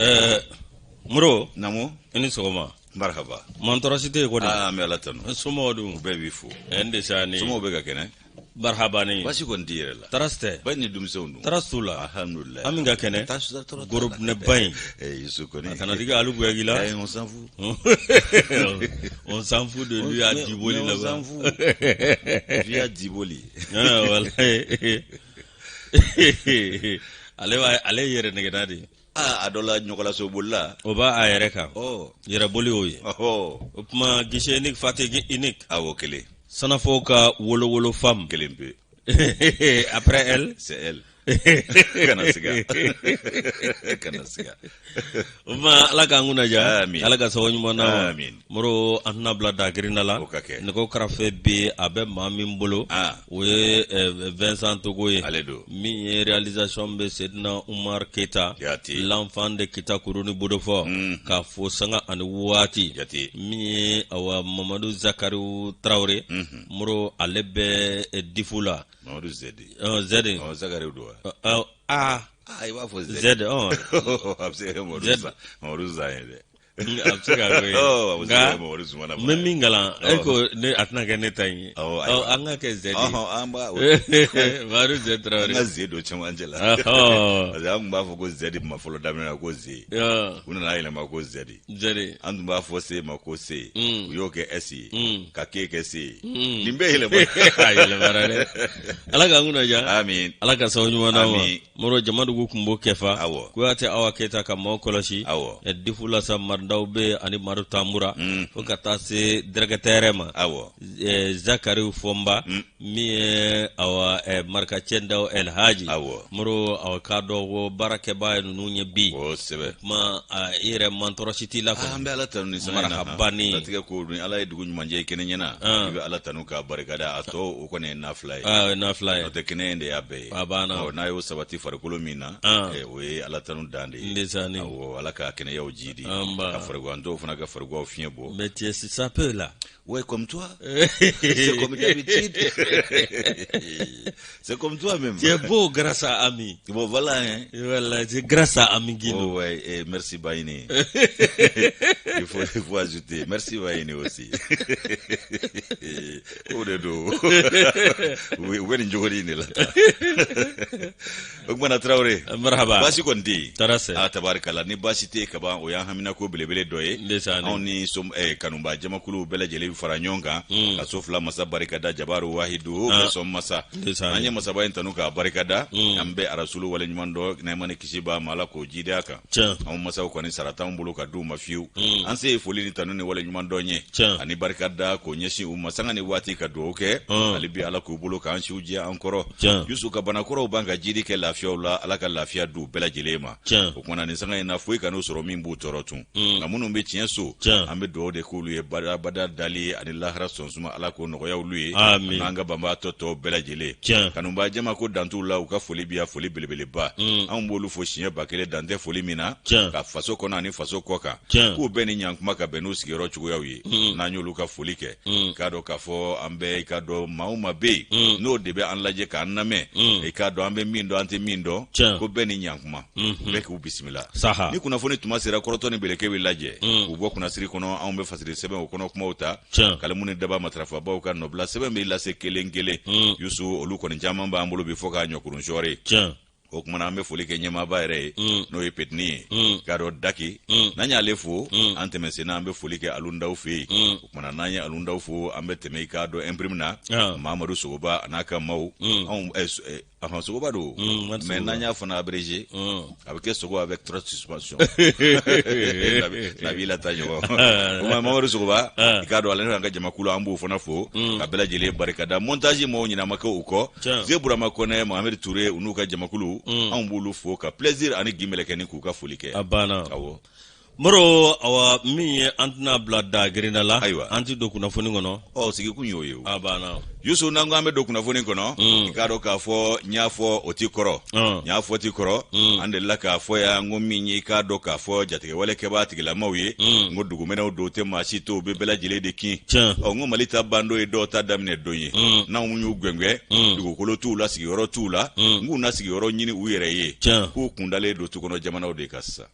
Ɛɛ Moro Naamu i ni sɔgɔma marhaba mantɔrɔ si tɛ yen kɔni aa an bɛ ala tanu somɔgɔw dun u bɛɛ b'i fo n de sa ni somɔgɔw bɛ ka kɛnɛ marhaba ni baasi kɔni t'i yɛrɛ la tɔɔrɔ si tɛ ba ni denmisɛnw dun tɔɔrɔ si t'u la alhamdulilayi an min ka kɛnɛ tɔɔrɔ t'a la. gorobinɛba in Eh, Yusu kɔni a kana digi alu buyagi la Eh, on s'en fout on s'en fout de lui à Mais- Djiboli mais on là-bas s'en fout via Djiboli Ah, walayi ale b'a ale ye yɛrɛ nɛgɛnna de ye aa a dɔ la ɲɔgɔlaso bolila o b'a a yɛrɛ kan ɔ yɛrɛboli y'o ye ɔhɔ o tuma guichet unique fatigue unique awɔ kelen sanafɔw ka wolowolo femme kelen pe après elle c'est elle kana siga kana siga o tuma ala k'an kunna diya Amin. ala ka sababu ɲuman d'an ma Amin. moro an tɛna bila dagirinda la O ka kɛ. nɛgɛw karafe bɛ a bɛ maa min bolo Ah. o ye Vincent Togo ye Ale don. min ye réalisation bɛ Sedina Umar Keita Jate. l'enfant de Kita Kuruni Bodofɔ k'a fo sanga ani waati Jate. min ye awa Mamadu Zakariw Tarawele moro ale bɛ Difu la Mamadu Zedi Zedi ɔ Zakariw don wa aa aa i b'a fɔ Zedi Zed ɔ a bɛ se ka kɛ Mamadu Zed. Zan Mamadu Zan ye dɛ a bɛ se ka kɛ Ɔ, a bɛ se ka nka kɛ Mamadu Zumana n bɛ min kalan e ko ne a tɛna kɛ ne ta in ye Awɔ, Ɔ, ayiwa. an ka kɛ Zed ye Ɔhɔn, an b'a Mamadu Zed an Tarawele ka ze don cɛmancɛ la Ɔhɔ. parce que an tun b'a fɔ ko zɛdi ma fɔlɔ daminɛ na ko ze Ɔ, u nana yɛlɛma ko zɛdi Zed an tun b'a fɔ se ma ko se u y'o kɛ s ye ka ke kɛ se ye Mm. nin bɛɛ yɛlɛma a yɛlɛmara dɛ ala k'an kunna diya amin ala ka sababu ɲuman d'an ma Amin. moro jamadugu kun b'o kɛfa Awɔ. kuyate awa keyita ka maaw kɔlɔsi Awɔ. Difu la sa maridaw bɛ ani madu tambura fo ka taa se directeur ma awɔ zakari fɔnba min ye awa marikacɛ daw elhaji Awɔ. moro awa k'a dɔn ko baarakɛbaa ye ninnu ye bi kosɛbɛ kuma i yɛrɛ mantɔrɔ si t'i la Ah, kɔni an bɛ ala tanu ni sanga in na Marahaba ni. latigɛ ko ni ala ye dugu ɲuman jɛ i kɛnɛ ɲɛna i bɛ ala tanu k'a barikada a tɔ o kɔni ye nafila ye Ah, o ye nafila ye n'o tɛ kɛnɛ in de y'a bɛɛ ye A banna. Ɔ, n'a y'o sabati farikolo min na Ah. o ye ala tanu dan de ye Ndeysaan. awɔ ala ka kɛnɛyaw jidi Anba. ka farigantɔw fana ka fariganw fiɲɛ bɔ mais tu es sapé là Ouais, comme toi. C'est comme d'habitude. C'est comme toi même. Tu es beau grâce à Ami. Bon, voilà, hein. Voilà, c'est grâce à Ami Guindo. Oh, ouais, et merci Baïni. Il faut ajouter. Merci Baïni aussi. O de don. U bɛ nin cogo in de la. O kumana Tarawele. Marhaba. Baasi kɔni tɛ yen. Tɔɔrɔ sɛ. Ah, tabarikala ni baasi tɛ yen kaban o y'an haminako belebele dɔ ye. Ndeysaan. Anw ni kanuba jamakulu bɛɛ lajɛlen fara ɲɔgɔn kan. Ka so fila masa barikada jabaru wahidu Ah. bɛɛ sɔn masa. Ndeysaan. An ye masaba in tanu k'a barikada. An bɛ arasulu waleɲuman dɔn nɛɛma ni kisi b'a ma ala k'o jidi a kan. Tiɲɛ. Anw masaw kɔni sara t'anw bolo ka d'u ma fiyewu. An se ye foli ni tanu ni waleɲuman dɔn ye. Tiɲɛ. Ani barikada k'o ɲɛsin u ma sanga ni waati ka dugawu kɛ. Mm. Hali bi ala k'u bolo k'an siw jɛ an kɔrɔ. Tiɲɛ. Yusu ka banakɔrɔw ban ka jidi kɛ lafiyaw la ala ka lafiya d'u bɛɛ lajɛlen ma. Tiɲɛ. O kumana nin sanga in na foyi kan'u sɔrɔ min b'u tɔɔrɔ tun. Nka minnu bɛ tiɲɛ so. Tiɲɛ. An bɛ dugawu de k'olu ye badabada dali ye ani lahara sɔnsuma ala k'o nɔgɔya olu ye. Amin. N'an ka banbaatɔ tɔw bɛɛ lajɛlen. Tiɲɛ. Kanubaa jama ko dan t'u la u ka foli bi yan foli belebeleba. Anw b'olu fo siɲɛ 1000 dan tɛ foli min na. Tiɲɛ. Ka faso kɔnɔ ani faso kɔ kan. Tiɲɛ. K'u bɛɛ ni ɲankuma ka bɛn n'u sigiyɔrɔ cogoyaw ye. N'an y'olu ka foli kɛ. K'a dɔn k'a fɔ an bɛɛ i k'a dɔn maa o maa bɛ yen. N'o de bɛ an lajɛ k'an lamɛn. I k'a dɔn an bɛ min dɔn an tɛ min dɔn. Tiɲɛ. Ko bɛɛ ni ɲankuma. Bɛɛ k'u bisimila. Saha. Ni kunnafoni tuma sera kɔrɔtɔ ni beleke bɛ lajɛ. K'u bɔ kunnasiri kɔnɔ anw bɛ fasiri sɛbɛn o kɔnɔ kumaw ta. Tiɲɛ. Kalimu ni daba matarafabaw ka nɔbila sɛbɛn bɛ lase kelen kelen. Yusu olu kɔni caman b'an bolo bi fo k'a ɲɔkurun sɔɔri. Tiɲɛ. O kumana an bɛ foli kɛ ɲɛmaaba yɛrɛ ye n'o ye petini ye k'a dɔn daki n'an y'ale fo an tɛmɛ senna an bɛ foli kɛ alundaw fɛ yen o kumana n'an ye alundaw fo an bɛ tɛmɛ i k'a dɔn imprime na Ah. Mamadu Sogoba a n'a ka maaw anw ahɔn Sogoba don Mamadu mais Sogoba. n'an y'a fana abrégé a bɛ kɛ Sogo avec trois suspensions Nabila ta ɲɔgɔn o kuma Mamadu Sogoba i k'a dɔn ale n'an ka jamakulu an b'o fana fo ka bɛɛ lajɛlen barikada montage mɔgɔw ɲinɛ ma kɛ u kɔ Tiɲɛ. Ze Burama Kɔnɛ Mohamed Touré u n'u ka jamakulu anw b'olu fo ka plaisir ani Gimɛlɛkɛni k'u ka foli kɛ A banna. awɔ Moro awa min ye an tɛna bila da grinda la Ayiwa. an tɛ don kunnafoni kɔnɔ ɔ sigikun y'o ye o a banna Yusu n'an ko an bɛ don kunnafoni kɔnɔ i k'a dɔn k'a fɔ n y'a fɔ o ti kɔrɔ n y'a fɔ ti kɔrɔ an delila k'a fɔ yan n ko min ye i k'a dɔn k'a fɔ jatigɛwale kɛbaa tigilamaw ye n ko dugumɛnɛw don tɛ maa si to u bɛ bɛɛ lajɛlen de kin Tiɲɛ. ɔ n ko Mali ta ban don ye dɔw ta daminɛ don ye n'anw y'u gwɛngwɛ dugukolo t'u la sigiyɔrɔ t'u la n k'u na sigiyɔrɔ ɲini u yɛrɛ ye Tiɲɛ. k'u kundalen don tukɔnɔ jamanaw de kan sisan.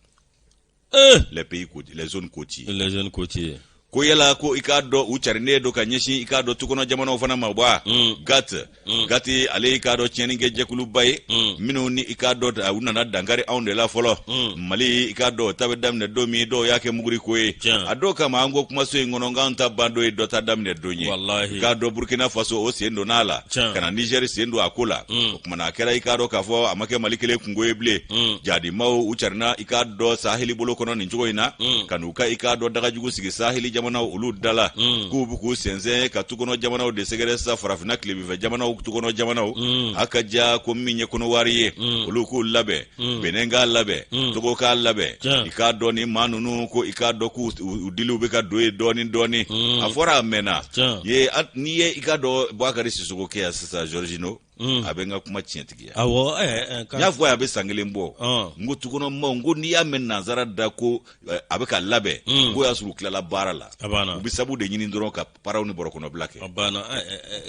Les pays, les zones côtières. Les zones côtières. Ko yala ko i k'a dɔn u carinen don ka ɲɛsin i k'a dɔn tukɔnɔ jamanaw fana ma wa. GATT, GATT ale i k'a dɔn tiɲɛnikɛ jɛkuluba ye minnu ni i k'a dɔn u nana dankari anw de la fɔlɔ. Mali, i k'a dɔn o ta bɛ daminɛ don min, dɔw y'a kɛ muguri ko ye. A dɔw kama an ko kumaso in kɔnɔ k'an ta ban don ye dɔ ta daminɛ don ye. I k'a dɔn Burkina Faso o sen donna a la, ka na Niger sen don a ko la. O tuma na a kɛra i k'a dɔn k'a fɔ a ma kɛ Mali kelen kunko ye bilen. Jadimaw u carinna i k'a dɔn saheli bolo kɔnɔ nin cogo in na, ka n'u ka i k'a dɔn dagajugu sigi saheli jamanaw olu da la, k'u bɛ k'u sɛnsɛn ka tukɔnɔ jamanaw de sɛgɛrɛ sa, farafinna tilebinfɛ jamanaw, tukɔnɔ jamanaw. A ka ja ko min ye Kɔnɔwari ye, olu k'u labɛn, Benin k'a labɛn, Togo k'a labɛn. I k'a dɔn ni maa ninnu ko i k'a dɔn k'u diliw bɛ ka don yen dɔɔni dɔɔni. A fɔra a mɛnna ye. N'i ye i k'a dɔn Bubakari Sisoko kɛ yan sisan, Georgino, a bɛ n ka kuma tiɲɛtigiya. Awɔ. N y'a fɔ a bɛ san kelen bɔ, n ko tukɔnɔmaw, n ko n'i y'a mɛn nansara da ko a bɛ ka labɛn, k'o y'a sɔrɔ u tilala baara la. A banna. U bɛ sabu de ɲini dɔrɔn ka paraw ni bɔrɔkɔnɔbila kɛ. A banna.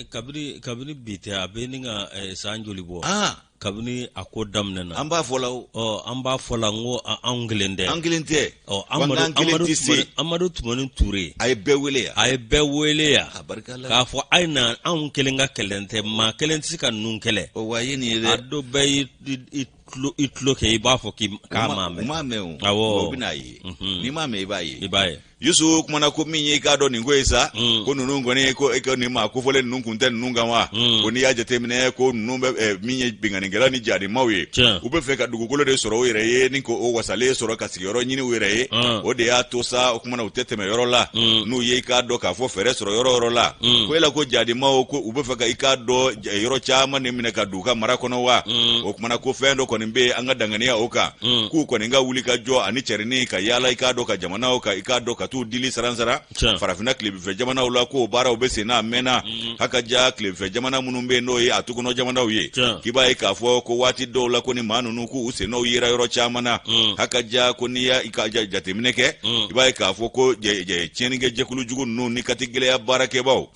Kabini bi tɛ, a bɛ ni ka san joli bɔ kabini a ko daminɛna. An b'a fɔ la o. Ɔ, an b'a fɔ la, n ko anw kelen tɛ. An kelen tɛ. Ɔ, Amadu kelen tɛ se. Amadu Tumani Ture. A ye bɛɛ wele yan. A ye bɛɛ wele yan. A barika la. K'a fɔ a ye na, anw kelen ka kɛlɛ tɛ, maa kelen tɛ se ka ninnu kɛlɛ. Ɔ, wa a ye nin ye dɛ. A dɔ bɛɛ y'i i tulo kɛ i b'a fɔ k'a m'a mɛn. U m'a mɛn o. Awɔ. U bɛn'a ye. N'i m'a mɛn, i b'a ye. I b'a ye. Yusu kumana ko min ye i k'a dɔn nin ko ye sa, ko ninnu kɔni ko e ko nin maa kofɔlen ninnu kun tɛ ninnu kan wa. Ko n'i y'a jateminɛ ko ninnu bɛ min ye binkannikɛla ni jadimaw ye, u bɛ fɛ ka dugukolo de sɔrɔ u yɛrɛ ye ni ko o wasalen sɔrɔ ka sigiyɔrɔ ɲini u yɛrɛ ye. O de y'a to sa, o kumana u tɛ tɛmɛ yɔrɔ la n'u ye i k'a dɔn k'a fɔ fɛɛrɛ sɔrɔ yɔrɔ yɔrɔ la. Ko yala ko jadimaw ko u bɛ fɛ ka i k'a dɔn yɔrɔ caman de minɛ ka don u ka mara kɔnɔ wa. O kumana ko fɛn dɔ kɔni bɛ yen, an ka danganiya o kan, k'u kɔni ka wuli ka jɔ ani cɛrinni ka yaala i k'a dɔn ka jamanaw ka i k'a dɔn ka t'u dili saransara farafinna tilebinfɛ jamanaw la, k'o baaraw bɛ sen na a mɛnna. Haka ja tilebinfɛ jamana minnu bɛ yen, n'o ye a tukɔnɔ jamanaw ye, k'i b'a ye k'a fɔ ko waati dɔw la ko ni maa ninnu k'u sennɔw yera yɔrɔ caman na. Haka ja ko n'i y'a ka jateminɛ kɛ, i b'a ye k'a fɔ ko tiɲɛnikɛ jɛkulu jugu ninnu ni kati gɛlɛya baarakɛbaw,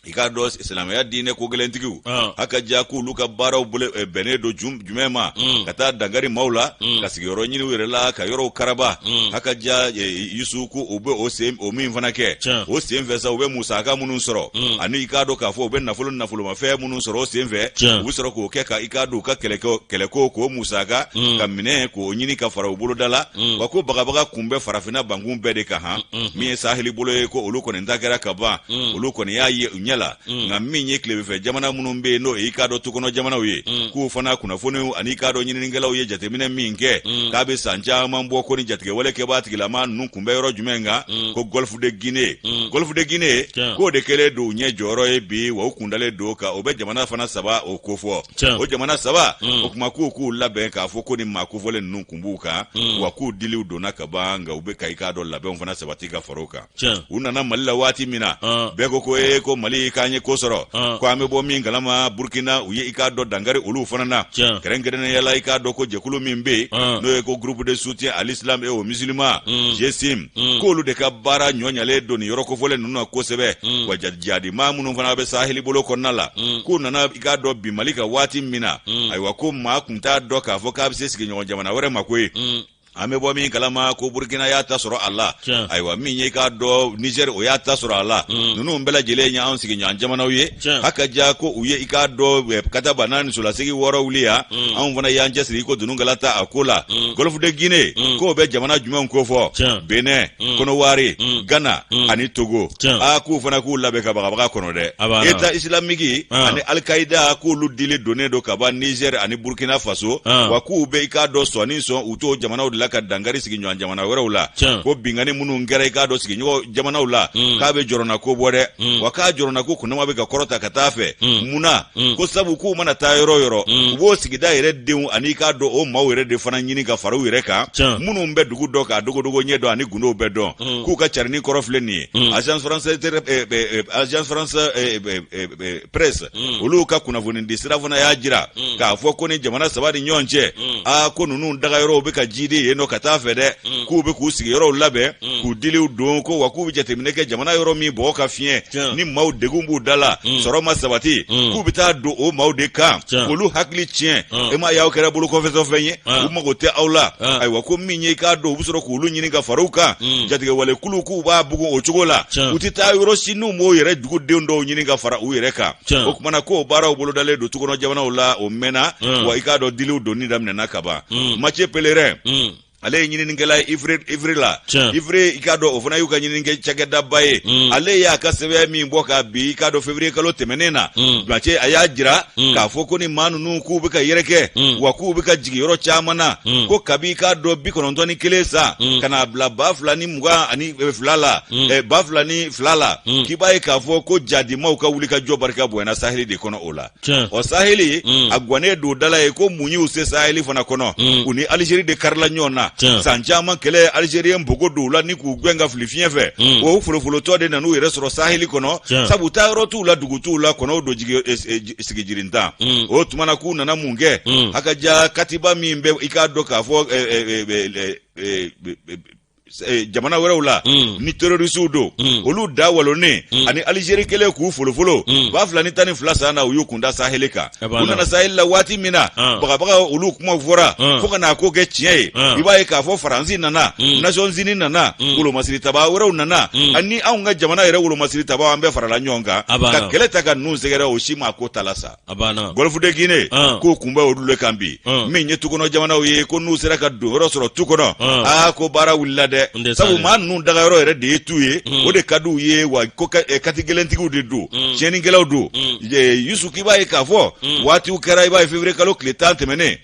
i k'a dɔn silamɛya diinɛ ko gɛlɛntigiw, haka ja k'olu ka baaraw bɛnnen don jumɛn ma? Ka taa dankari maaw la, ka sigiyɔrɔ ɲini u yɛrɛ la, ka yɔrɔw karaba. Haka ja Yusu, ko u bɛ o sen o min fana kɛ, o sen fɛ sa, u bɛ musaka minnu sɔrɔ ani i k'a dɔn k'a fɔ u bɛ nafolo nafolomafɛn minnu sɔrɔ o sen fɛ, u bɛ sɔrɔ k'o kɛ ka i k'a dɔn u ka kɛlɛko k'o musaka ka minɛ k'o ɲini ka fara u boloda la. Wa ko bagabaga kun bɛ farafinna bankun bɛɛ de kan han. Min ye saheli bolo ye, ko olu kɔni ta kɛra ka ban, olu kɔni y'a ye u ɲɛ la. Nka min ye tilebinfɛ jamana minnu bɛ yen, n'o ye i k'a dɔn tukɔnɔ jamanaw ye, k'u fana kunnafoniw ani i k'a dɔn ɲininikɛlaw ye jateminɛ min kɛ, k'a bɛ san caman bɔ ko ni jatigɛwale kɛbaa tigilama ninnu kun bɛ yɔrɔ jumɛn kan, ko Golfe de Guinée. Golfe de Guinée, k'o de kɛlen don u ɲɛ jɔyɔrɔ ye bi, wa u kundalen don ka o bɛ jamana fana saba o kofɔ. O jamana saba o kuma, k'u labɛn k'a fɔ ko ni maa kofɔlen ninnu kun b'u kan, wa k'u diliw donna ka ban, nka u bɛ ka i k'a dɔn labɛnw fana sabati ka fara o kan. U nana Mali la waati min na, bɛɛ ko ko ee, ko Mali k'an ye ko sɔrɔ, ko an bɛ bɔ min kalama. Burkina, u ye i k'a dɔn dankari olu fana na, kɛrɛnkɛrɛnnenya la i k'a dɔn ko jɛkulu min bɛ yen, n'o ye ko Groupe de soutien à l'islam et aux musulmans, GSIM, k'olu de ka baara ɲɔɲalen don nin yɔrɔ kofɔlen ninnu na kosɛbɛ. Wa jihadimaa minnu fana bɛ saheli bolo kɔnɔna la, k'u nana i k'a dɔn bin Mali kan waati min na, ayiwa, ko maa kun t'a dɔn k'a fɔ k'a bɛ se sigiɲɔgɔn jamana wɛrɛ ma koyi. An bɛ bɔ min kalama ko Burkina y'a ta sɔrɔ a la, ayiwa, min ye k'a dɔn Niger, o y'a ta sɔrɔ a la. Ninnu bɛɛ lajɛlen ye anw sigiɲɔgɔn jamanaw ye. Haka ja ko u ye i k'a dɔn kataba n'a nisolasegi wɔɔrɔ wuli yan, anw fana y'an cɛsiri ko dununkala ta a ko la. Golfe de Guinée, k'o bɛ jamana jumɛnw kofɔ? Benin, Kɔnɔwari, Ghana ani Togo. Aa, k'u fana k'u labɛn ka bagabaga kɔnɔ dɛ. État islamique ani Al-Qaïda, k'olu dili donnen don ka ban Niger ani Burkina Faso. Wa k'u bɛ i k'a dɔn sɔn ni sɔn u t'o jamanaw de la ka dankari sigiɲɔgɔn jamana wɛrɛw la. Ko binkanni minnu kɛra i k'a dɔn sigiɲɔgɔn jamanaw la, k'a bɛ jɔrɔnako bɔ dɛ. Wa k'a jɔrɔnako kunnama bɛ ka kɔrɔta ka taa fɛ. Mun na? Ko sabu k'u mana taa yɔrɔ o yɔrɔ, u b'o sigida yɛrɛ denw ani i k'a dɔn o maaw yɛrɛ de fana ɲini ka fara u yɛrɛ kan, minnu bɛ dugu dɔn k'a dogodogo ɲɛ dɔn ani gundow bɛɛ dɔn. K'u ka carinni kɔrɔ filɛ nin ye. Agence France Presse, olu ka kunnafoni di sira fana y'a jira k'a fɔ ko ni jamana saba ni ɲɔgɔn cɛ, aa, ko ninnu dagayɔrɔw bɛ ka jidi yen. yen nɔ ka taa fɛ dɛ, k'u bɛ k'u sigiyɔrɔw labɛn, k'u diliw don, ko wa k'u bɛ jateminɛ kɛ jamana yɔrɔ min bɔgɔ ka fiɲɛ ni maaw degun b'u da la, sɔrɔ ma sabati, k'u bɛ taa don o maaw de kan k'olu hakili tiɲɛ. E m'a y'aw kɛra bolokɔfɛtɔfɛn ye, u mago tɛ aw la. Ayiwa, ko min ye i k'a dɔn, u bɛ sɔrɔ k'olu ɲini ka fara u kan. Jatigɛwale kulu k'u b'a bugun o cogo la, u tɛ taa yɔrɔ si n'u m'o yɛrɛ dugudenw dɔw ɲini ka fara u yɛrɛ kan. O tuma na k'o baaraw bolodalen don tukɔnɔ jamanaw la, o mɛnna. Wa i k'a dɔn, diliw donni daminɛna kaban. Mathieu Pellerin, ale ye ɲininikɛla ye IFRI la. IFRI, i k'a dɔn, o fana y'u ka ɲininikɛ cakɛdaba ye. Ale y'a ka sɛbɛn min bɔ ka bi, i k'a dɔn, février kalo tɛmɛnen na, Mathieu a y'a jira k'a fɔ ko ni maa ninnu k'u bɛ ka yɛrɛkɛ, wa k'u bɛ ka jigin yɔrɔ caman na, ko kabi i k'a dɔn 91 san ka n'a bila 2022 la, 2002 la, k'i b'a ye k'a fɔ ko jadimaw ka wulikajɔ barika bonyana saheli de kɔnɔ. O la, ɔ saheli a gannen don dala ye ko mun y'u se saheli fana kɔnɔ? U ni Alizeri de karila ɲɔgɔn na san caman kɛlɛ. Alizeri ye npogo don u la ni k'u gɛn ka fili fiɲɛ fɛ. O folofolotɔ de nan'u yɛrɛ sɔrɔ saheli kɔnɔ, sabu taa yɔrɔ t'u la, dugu t'u la, kɔnɔw don sigi jirintan. O tuma na k'u nana mun kɛ? Hakaja katiba min bɛ, i k'a dɔn k'a fɔ jamana wɛrɛw la ni terrorisiw don, olu da walonnen ani Alizeri kɛlen k'u folofolo 2012 san na, u y'u kunda saheli kan. U nana saheli la waati min na, bagabaga olu kuma fɔra fo ka n'a ko kɛ tiɲɛ ye. I b'a ye k'a fɔ Faransi nana, Nations Unies nana, wolomasiri tabaa wɛrɛw nana, ani anw ka jamana yɛrɛ wolomasiri tabaa, an bɛɛ farala ɲɔgɔn kan ka kɛlɛ ta ka ninnu sɛgɛrɛ. O si ma ko ta la sa. A banna. Golfe de Guinée, k'o kun bɛ olu de kan bi. Min ye tukɔnɔ jamanaw ye, ko n'u sera ka don yɔrɔ sɔrɔ tu kɔnɔ, aa ko baara wulila dɛ, sabu maa ninnu dagayɔrɔ yɛrɛ de ye tu ye, o de ka d'u ye. Wa ko kati gɛlɛntigiw de don, tiɲɛnikɛlaw don. Yusu, k'i b'a ye k'a fɔ waatiw kɛra, i b'a ye février kalo tile 10 tɛmɛnen,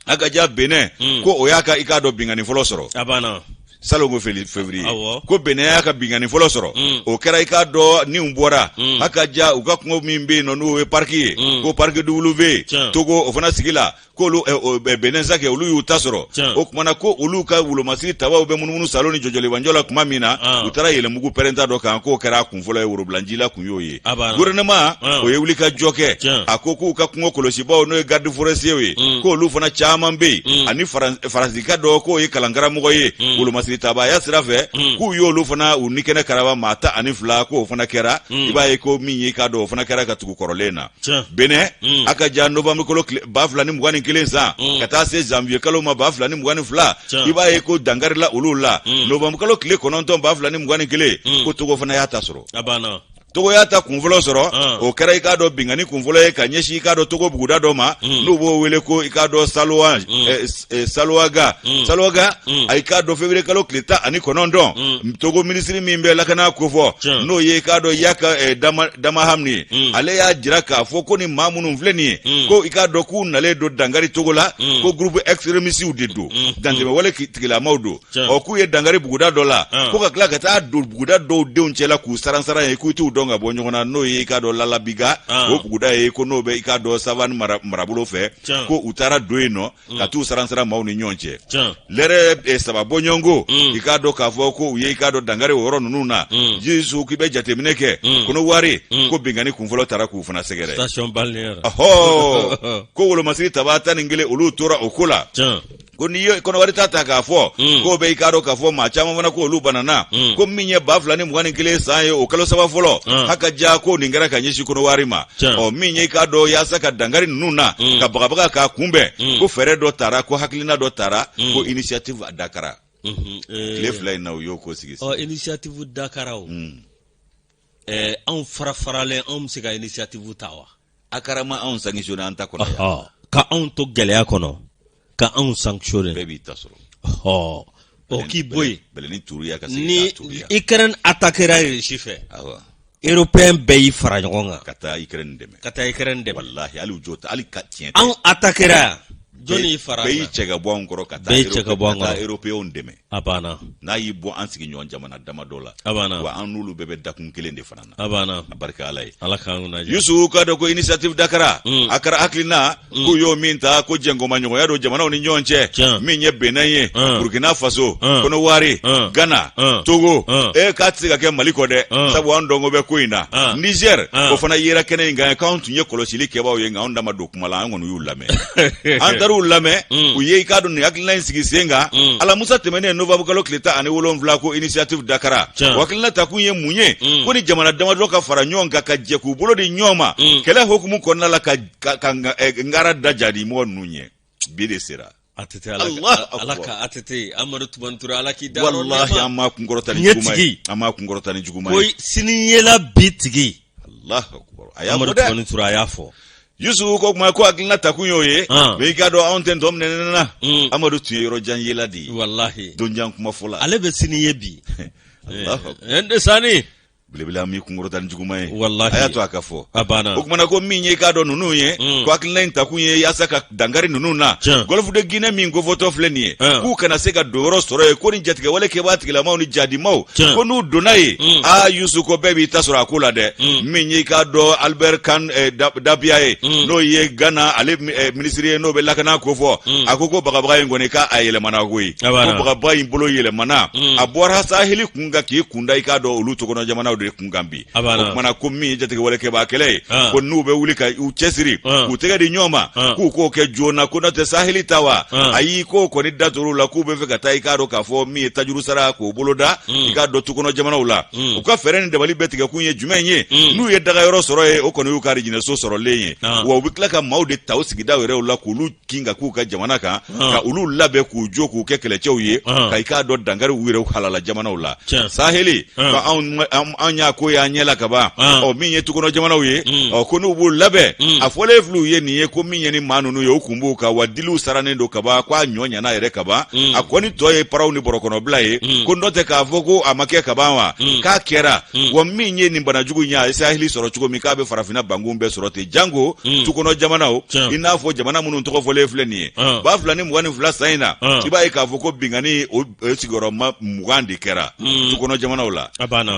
Akaja Benin, ko o y'a ka, i k'a dɔn, binkanni fɔlɔ sɔrɔ. A banna. Salon ko février, ko Benin y'a ka binkanni fɔlɔ sɔrɔ. O kɛra, i k'a dɔn, niw bɔra. Hakaja u ka kungo min bɛ yen nɔ, n'o ye parc ye, ko parc W, Togo o fana sigi la, k'olu Benin sakɛ, olu y'u ta sɔrɔ. O tuma na ko olu ka wolomasiri tabaw bɛ munumunu salo ni jɔjɔlibanjɔ la tuma min na, u taara yɛlɛmugu pɛrɛnta dɔ kan, k'o kɛra a kun fɔlɔ ye, worobilanjila kun y'o ye. Gouvernement o ye wuli ka jɔ kɛ. A ko k'u ka kungo kɔlɔsibaw, n'o ye garde forestier ye, k'olu fana caman bɛ yen, ani Faransika dɔ k'o ye kalankaramɔgɔ ye wolomasiri tabaaya sira fɛ, k'u y'olu fana u ni kɛnɛ karaba, maa 12, k'o fana kɛra. I b'a ye ko min ye, k'a dɔn, o fana kɛra ka tugu kɔrɔlen na. Benin, Akaja novembre kalo 2021 san ka taa se janvier kalo ma 2022, i b'a ye ko dankarila olu la. Novembre kalo tile 9 2021, ko Togo fana y'a ta sɔrɔ. Togo y'a ta kunfɔlɔ sɔrɔ. O kɛra, i k'a dɔn, binkanni kunfɔlɔ ye ka ɲɛsin, i k'a dɔn, Togo buguda dɔ ma, n'u b'o wele ko, i k'a dɔn, Saloaga. Saloaga, a i k'a dɔn, février kalo tile 19, Togo minisiri min bɛ lakana kofɔ, n'o ye, i k'a dɔn, Yaka Damahamni ye, ale y'a jira k'a fɔ ko ni maa minnu filɛ nin ye, ko i k'a dɔn k'u nalen don dankari Togo la, ko groupe extrémistew de don, dantɛmɛwale tigilamaw don. Ɔ k'u ye dankari buguda dɔ la, ko ka tila ka taa don buguda dɔw denw cɛla k'u saransaran ye, k'u t'u dɔn ka bɔ ɲɔgɔn na, n'o ye, i k'a dɔn, Lalabiga, o buguda ye, ko n'o bɛ, i k'a dɔn, Savane marabolo fɛ, ko u taara don yen nɔ ka t'u saransaran maaw ni ɲɔgɔn cɛ lɛrɛ 3 bɔɲɔgɔnko. I k'a dɔn k'a fɔ ko u ye, i k'a dɔn, dankari o yɔrɔ ninnu na. Yusu, k'i bɛ jateminɛ kɛ Kɔnɔwari, ko binkanni kunfɔlɔ taara k'u fana sɛgɛrɛ. Ɔhɔ, ko wolomasiri tabaa 11, olu tora o ko la. Ko n'i ye Kɔnɔwari ta ta k'a fɔ k'o bɛ, i k'a dɔn k'a fɔ maa caman fana ko olu banana, ko min ye 2021 san ye, o kalo 3 fɔlɔ, Hakaja ko nin kɛra ka ɲɛsin Kɔnɔwari ma. Ɔ min ye, i k'a dɔn, yaasa ka dankari ninnu na ka bagabaga k'a kunbɛn, ko fɛɛrɛ dɔ tara, ko hakilina dɔ tara, ko initiative Dakara. Tile 2 in na, u y'o ko sigi. Ɔ initiative Dakara o, anw fara faralen, anw bɛ se ka initiative ta wa? A ma anw sanctionné an ta kɔnɔ yan. Ka anw to gɛlɛya kɔnɔ, ka anw sanctionné. Bɛɛ b'i ta sɔrɔ. Ɔ o k'i bɔ yen. Bɛlɛnin turuya ka ni Ukraine attaquera Russie fɛ, européen bɛɛ y'i fara ɲɔgɔn kan ka taa Ukraine dɛmɛ. Ka taa Ukraine dɛmɛ. Walahi, hali u jo ta, hali ka tiɲɛ tɛ. Anw attaquera yan, jɔnni y'i fara? Bɛɛ y'i cɛ ka bɔ anw kɔrɔ ka taa, bɛɛ y'i cɛ ka bɔ an kɔrɔ européenw dɛmɛ. A banna. N'a y'i bɔ an sigiɲɔgɔn jamana damadɔ la. A banna. Wa an n'olu bɛɛ bɛ dakun kelen de fana na. A banna. A barika Ala ye. Ala k'an kunna diya. Yusu, k'a dɔn ko initiative Dakara, a kɛra hakilina k'u y'o min ta, ko jɛnkɔmaɲɔgɔnya don jamanaw ni ɲɔgɔn cɛ, min ye Benin ye, Burkina Faso, Kɔnɔwari, Ghana, Togo, e k'a tɛ se ka kɛ Mali kɔ dɛ, sabu an dɔnko bɛ ko in na. Niger, o fana yera kɛnɛ in kan, k'anw tun ye kɔlɔsili kɛbaaw ye, nka anw da ma don kuma la, an kɔni y'u lamɛn. An taara partenairew lamɛn, u ye i k'a dɔn nin hakilina in sigi sen kan alamusa tɛmɛnen novembre kalo tile 17, ko initiative Dakar. O hakilina takun ye mun ye? Ko ni jamana damadɔ ka fara ɲɔgɔn kan ka jɛ k'u bolo di ɲɔgɔn ma kɛlɛ hukumu kɔnɔna la, ka ngara da jadi mɔgɔ ninnu ɲɛ. Bi de sera. ATT, ala ala ka ATT, Amadu Tumani Ture, ala k'i da. Walahi, an m'a kunkɔrɔta ni juguman ye, an m'a kunkɔrɔta ni juguman ye. Ko sini yela bi tigi. Allahu akbar, a y'a fɔ dɛ. Amadu Tumani Ture a y'a fɔ. Yusufu ko kuma ko hakilina takun y'o ye. Mais i k'a dɔn, anw tɛ ntɔn minɛ na. Amadu tun ye yɔrɔ jan yela de ye. Walahi. Donjan kuma fɔ la. Ale bɛ sini ye bi. Allahu akbar. Sani. Belebele, an b'i kunkɔrɔta ni juguman ye. Walahi. A y'a to a ka fɔ. A banna. O kumana ko min ye i k'a dɔn ninnu ye, ko hakilina in takun ye yaasa ka dankari ninnu na Golfe de Guinée min kofɔtɔ filɛ nin ye, k'u kana se ka donyɔrɔ sɔrɔ yen, ko ni jatigɛwale kɛbaa tigilamaw ni jadimaw, ko n'u donna yen, aa Yusu, ko bɛɛ b'i ta sɔrɔ a ko la dɛ. Min ye i k'a dɔn Albert Kan Dabia ye, n'o ye Ghana ale minisiri ye, n'o bɛ lakana kofɔ, a ko bagabaga in kɔni, k'a yɛlɛmana koyi, ko bagabaga in bolo yɛlɛmana, a bɔra saheli kun kan k'i kunda i k'a dɔn olu tukɔnɔ jamanaw de kun kan bi. O kumana ko min ye jatigɛwale kɛbaa kɛlɛ ye, ko n'u bɛ wuli ka u cɛsiri k'u tɛgɛ di ɲɔgɔn ma, k'u k'o kɛ joona, ko n'o tɛ saheli ta wa, ayi, k'o kɔni da tor'u la, k'u bɛ fɛ ka taa i k'a dɔn k'a fɔ min ye tajuru sara k'o boloda i k'a dɔn tukɔnɔ jamanaw la. U ka fɛɛrɛ ni dabali bɛɛ tigɛ kun ye jumɛn ye? N'u ye dagayɔrɔ sɔrɔ yen, o kɔni y'u ka arijinɛso sɔrɔlen ye. Wa u bɛ tila ka maaw de ta u sigidaw yɛrɛw la k'olu kin ka k'u ka jamana kan, ka olu labɛn k'u jɔ k'u kɛ kɛlɛcɛw ye, ka i k'a dɔn dankari u yɛrɛ halala jamanaw la saheli. Ka anw y'a ko y'an ɲɛ la ka ban. Ɔ, min ye tukɔnɔ jamanaw ye, ɔ, ko n'u b'u labɛn, a fɔlen filɛ u ye nin ye, ko min ye ni maa ninnu ye, u kun b'u kan wa, diliw sarannen don ka ban, ko a ɲɔ ɲana yɛrɛ ka ban, a kɔni tɔ ye paraw ni bɔrɔkɔnɔbila ye. Ko n'o tɛ k'a fɔ ko a ma kɛ ka ban wa, k'a kɛra. Wa min ye nin banajugu in ye, a ye saheli sɔrɔ cogo min, k'a bɛ farafinna bankun bɛɛ sɔrɔ ten, janko tukɔnɔ jamanaw, i n'a fɔ jamana minnu tɔgɔ fɔlen filɛ nin ye. 2022 san in na, i b'a ye k'a fɔ ko binkanni o sigiyɔrɔma 20 de kɛra tukɔnɔ jamanaw la.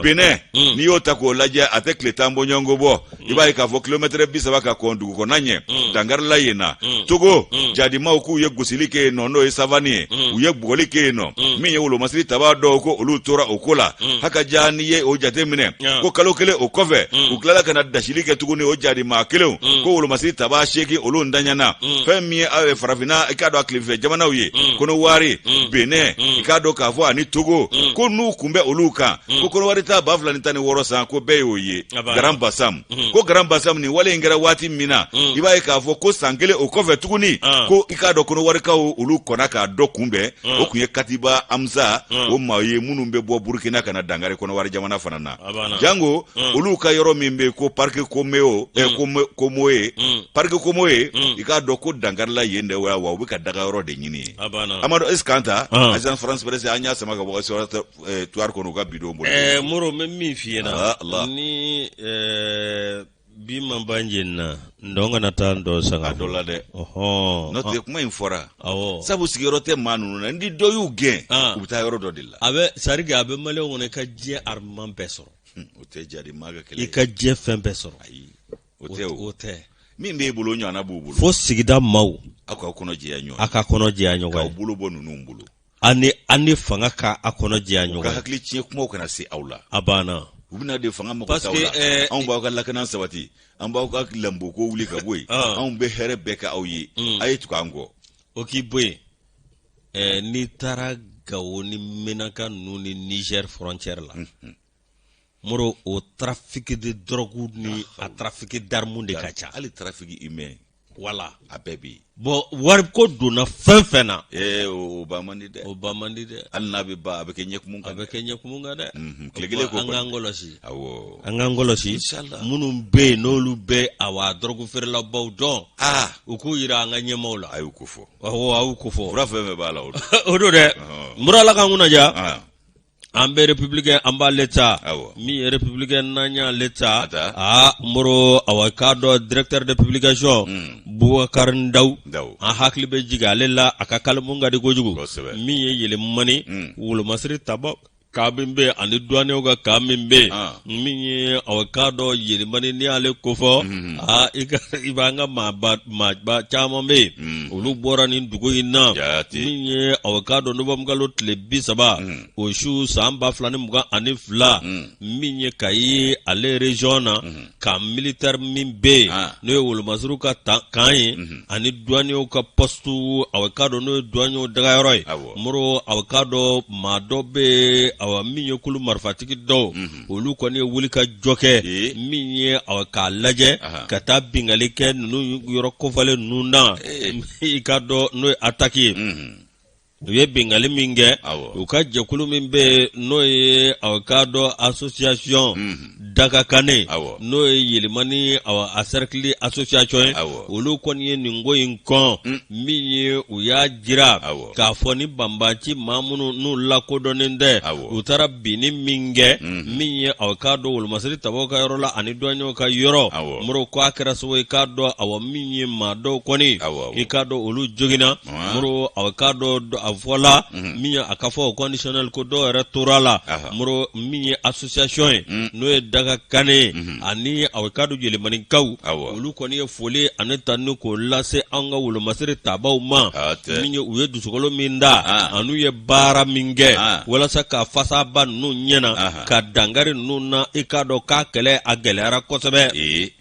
Benin, n'i y'o ta k'o lajɛ, a tɛ tile 10 bɔɲɔgɔnko bɔ, i b'a ye k'a fɔ kilomɛtɛrɛ 30 ka kɔn dugu kɔnɔna ɲɛ, dankarila yen na. Togo, jadimaw k'u ye gosili kɛ yen nɔ, n'o ye savane ye, u ye bugɔli kɛ yen nɔ. Min ye wolomasiri tabaa dɔw, ko olu tora o ko la haka ja. N'i ye o jate minɛ, ko kalo kelen o kɔfɛ, u tilala ka na dasili kɛ tuguni, o jadimaa kelenw, ko wolomasiri tabaa 8, olu ntanyana. Fɛn min ye aw ye farafinna, i k'a dɔn a tilefɛ jamanaw ye, Kɔnɔwari, Benin, i k'a dɔn k'a fɔ ani Togo, ko n'u kun bɛ olu kan, ko Kɔnɔwari ta 2016 san, ko bɛɛ y'o ye. Grand Bassam, ko Grand Bassam nin wale in kɛra waati min na, i b'a ye k'a fɔ ko san kelen o kɔfɛ tuguni, ko i k'a dɔn Kɔnɔwarikaw, olu kɔnna k'a dɔ kunbɛn, o tun ye Katiba Amsa, o maa ye minnu bɛ bɔ Burukina ka na dankari Kɔnɔwari jamana fana na, janko olu ka yɔrɔ min bɛ yen ko parc Comoé, Comoé, parc Comoé, i k'a dɔn ko dankarila yen de wa, u bɛ ka dagayɔrɔ de ɲini yen. Amadu, est ce que an ta Agence France Presse, an y'a sama ka bɔ tuwari kɔnɔ u ka bidon bolo. Moro, n bɛ min f'i ɲɛna, ni bi ma ban jeni na, ntɔn kana taa ntɔn sanga a dɔ la dɛ. N'o tɛ kuma in fɔra, sabu sigiyɔrɔ tɛ maa ninnu na, ni dɔ y'u gɛn, u bɛ taa yɔrɔ dɔ de la. A bɛ c'est à dire a bɛ maliyɛnw kɔnɔ, i ka diɲɛ armement bɛɛ sɔrɔ. O tɛ jadi maa ka kɛlɛ. I ka diɲɛ fɛn bɛɛ sɔrɔ. Ayi, o tɛ. O tɛ. Min b'e bolo, o ɲɔgɔnna b'u bolo. Fo sigida maaw. Aw k'aw kɔnɔ jɛya ɲɔgɔn. A ka kɔnɔ jɛya ɲɔgɔn ye. K'aw bolo bɔ ninnu bolo. An ni fanga ka a kɔnɔ jɛya ɲɔgɔn. U ka hakili tiɲɛ kumaw kana se aw la. A banna. U bɛna de fanga mako t'aw la. Anw b'aw ka lakana sabati, an b'aw ka lanboko wuli ka bɔ yen, anw bɛ hɛrɛ bɛɛ kɛ aw ye, a ye tugu an kɔ. O k'i bɔ yen, n'i taara Gawo ni Menaka ninnu ni Niger frontière la, Moro, o trafic de drogue ni a trafic d'armes de ka ca. Hali trafic humain. Wala. A bɛɛ bɛ yen. Bon, wariko donna fɛn fɛn na. Ee, o ban man di dɛ. O ban man di dɛ. Hali n'a bɛ ban, a bɛ kɛ ɲɛkumu kan. A bɛ kɛ ɲɛkumu kan dɛ. Tile kelen ko. An k'an kɔlɔsi. Awɔ. An k'an kɔlɔsi. Inshallah. Minnu bɛ yen n'olu bɛ awa drogue feerelabaw dɔn. U k'u yira an ka ɲɛmaaw la. A y'u ko fɔ. Awɔ, a y'u ko fɔ. Fura fɛn fɛn b'a la, o don. O don dɛ. Mura, Ala k'an kunna diya. An bɛ Républicain, an b'ale ta. Min ye Républicain, n'an y'ale ta, aa Moro, awa k'a dɔn directeur de publication Bubakari Ndaw, an hakili bɛ jigin ale la, a ka kalimu ka di kojugu. Min ye Yelimani wolomasiri taba camp min bɛ yen ani duwanew ka camp min bɛ yen min ye aw k'a dɔn Yelimani n'i y'ale kofɔ aa i ka i b'an ka maaba maaba caman bɛ yen olu bɔra nin dugu in na min ye aw k'a dɔn nowanburukalo tile 30 o su san 2022 min ye Kayi ale région na camp militaire min bɛ yen n'o ye wolomasiriw ka camp ye ani duwanew ka poste aw k'a dɔn n'o ye duwanew dagayɔrɔ ye Moro aw k'a dɔn maa dɔ bɛ yen awa min ye kulu marifatigi dɔw olu kɔni ye wuli ka jɔ kɛ min ye awa k'a lajɛ ka taa binkanni kɛ ninnu yɔrɔ kofɔlen ninnu na i k'a dɔn n'o ye attaque ye u ye binkanni min kɛ u ka jɛkulu min bɛ yen n'o ye aw k'a dɔn association Dagakane n'o ye Yelimani a cercle association ye olu kɔni ye nin ko in kɔn min ye u y'a jira k'a fɔ ni banbaanci maa minnu n'u lakodɔnnen tɛ u taara binni min kɛ min ye aw k'a dɔn wolomasiri tabaw ka yɔrɔ la ani duwaɲɛw ka yɔrɔ Moro ko a kɛra sababu ye k'a dɔn awa min ye maa dɔw kɔni i k'a dɔn olu joginna Moro aw k'a dɔn a fɔla min ye a ka fɔ au conditionnel ko dɔw yɛrɛ tora a la Moro min ye association ye n'o ye Dagakane ye ani aw k'a dɔn Yelimanikaw olu kɔni ye foli ani tanuni k'o lase an ka wolomasiri tabaw ma min ye u ye dusukolo min da an'u ye baara min kɛ walasa ka fasaba ninnu ɲɛna ka dankari ninnu na i k'a dɔn k'a kɛlɛ a gɛlɛyara kosɛbɛ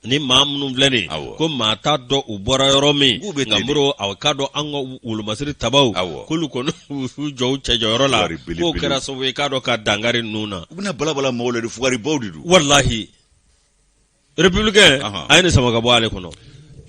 ni maa minnu filɛ nin ko maa t'a dɔn u bɔra yɔrɔ min nka Moro aw k'a dɔn an ka wolomasiri tabaw k'olu kɔni u jɔ u cɛjɔyɔrɔ la k'o kɛra sababu ye k'a dɔn ka dankari ninnu na u bɛna balabala mɔgɔw la de fugaribaw de don walahi républicain a ye nin sama ka bɔ ale kɔnɔ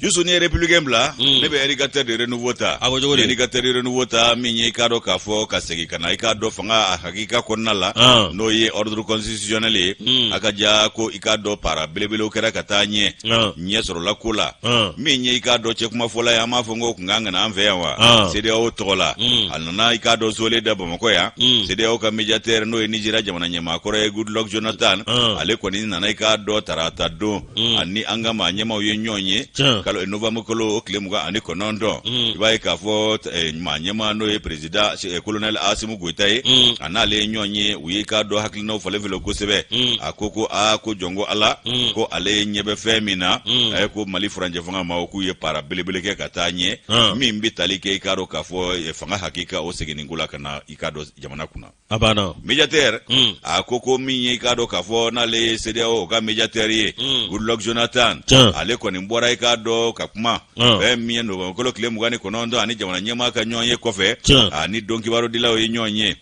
Yusu n'i ye républicain bila ne bɛ indicateur de renouveau ta A ko cogo di? indicateur de renouveau ta min ye i k'a dɔn k'a fɔ ka segin ka na i k'a dɔn fanga a hakika kɔnɔna la n'o ye ordre constitutionnel ye a ka ja ko i k'a dɔn para belebelew kɛra ka taa ɲɛ ɲɛ sɔrɔla ko la min ye i k'a dɔn cɛkumafɔla ye an b'a fɔ ko kun kan ka na an fɛ yan wa CEDEAO tɔgɔ la a nana i k'a dɔn sole da Bamakɔ yan CEDEAO ka médiateur n'o ye Nigéria jamana ɲɛmaa kɔrɔ ye Goodluck Jonathan ale kɔni nana i k'a dɔn tarata don ani an ka maa ɲɛmaaw ye ɲɔgɔn ye kalo novembre kalo o tile 29 i b'a ye k'a fɔ maa ɲɛmaa n'o ye président colonel Asimu Goyita ye a n'ale ye ɲɔgɔn ye u ye k'a dɔn hakilinaw falen falen kosɛbɛ a ko ko aa ko jɔn ko Ala ko ale ɲɛ bɛ fɛn min na a ye ko Mali furancɛ fanga maaw k'u ye para belebele kɛ ka taa ɲɛ min bɛ tali kɛ i k'a dɔn k'a fɔ fanga hakika o seginni ko la ka na i k'a dɔn jamana kunna a banna médiateur a ko ko min ye i k'a dɔn k'a fɔ n'ale ye CEDEAO ka médiateur ye Goodluck Jonathan ale kɔni bɔra i k'a dɔn ka kuma fɛn min ye novembre kalo tile 29 ani jamana ɲɛmaa ka ɲɔgɔn ye kɔfɛ ani don kibarudilaw ye ɲɔgɔn ye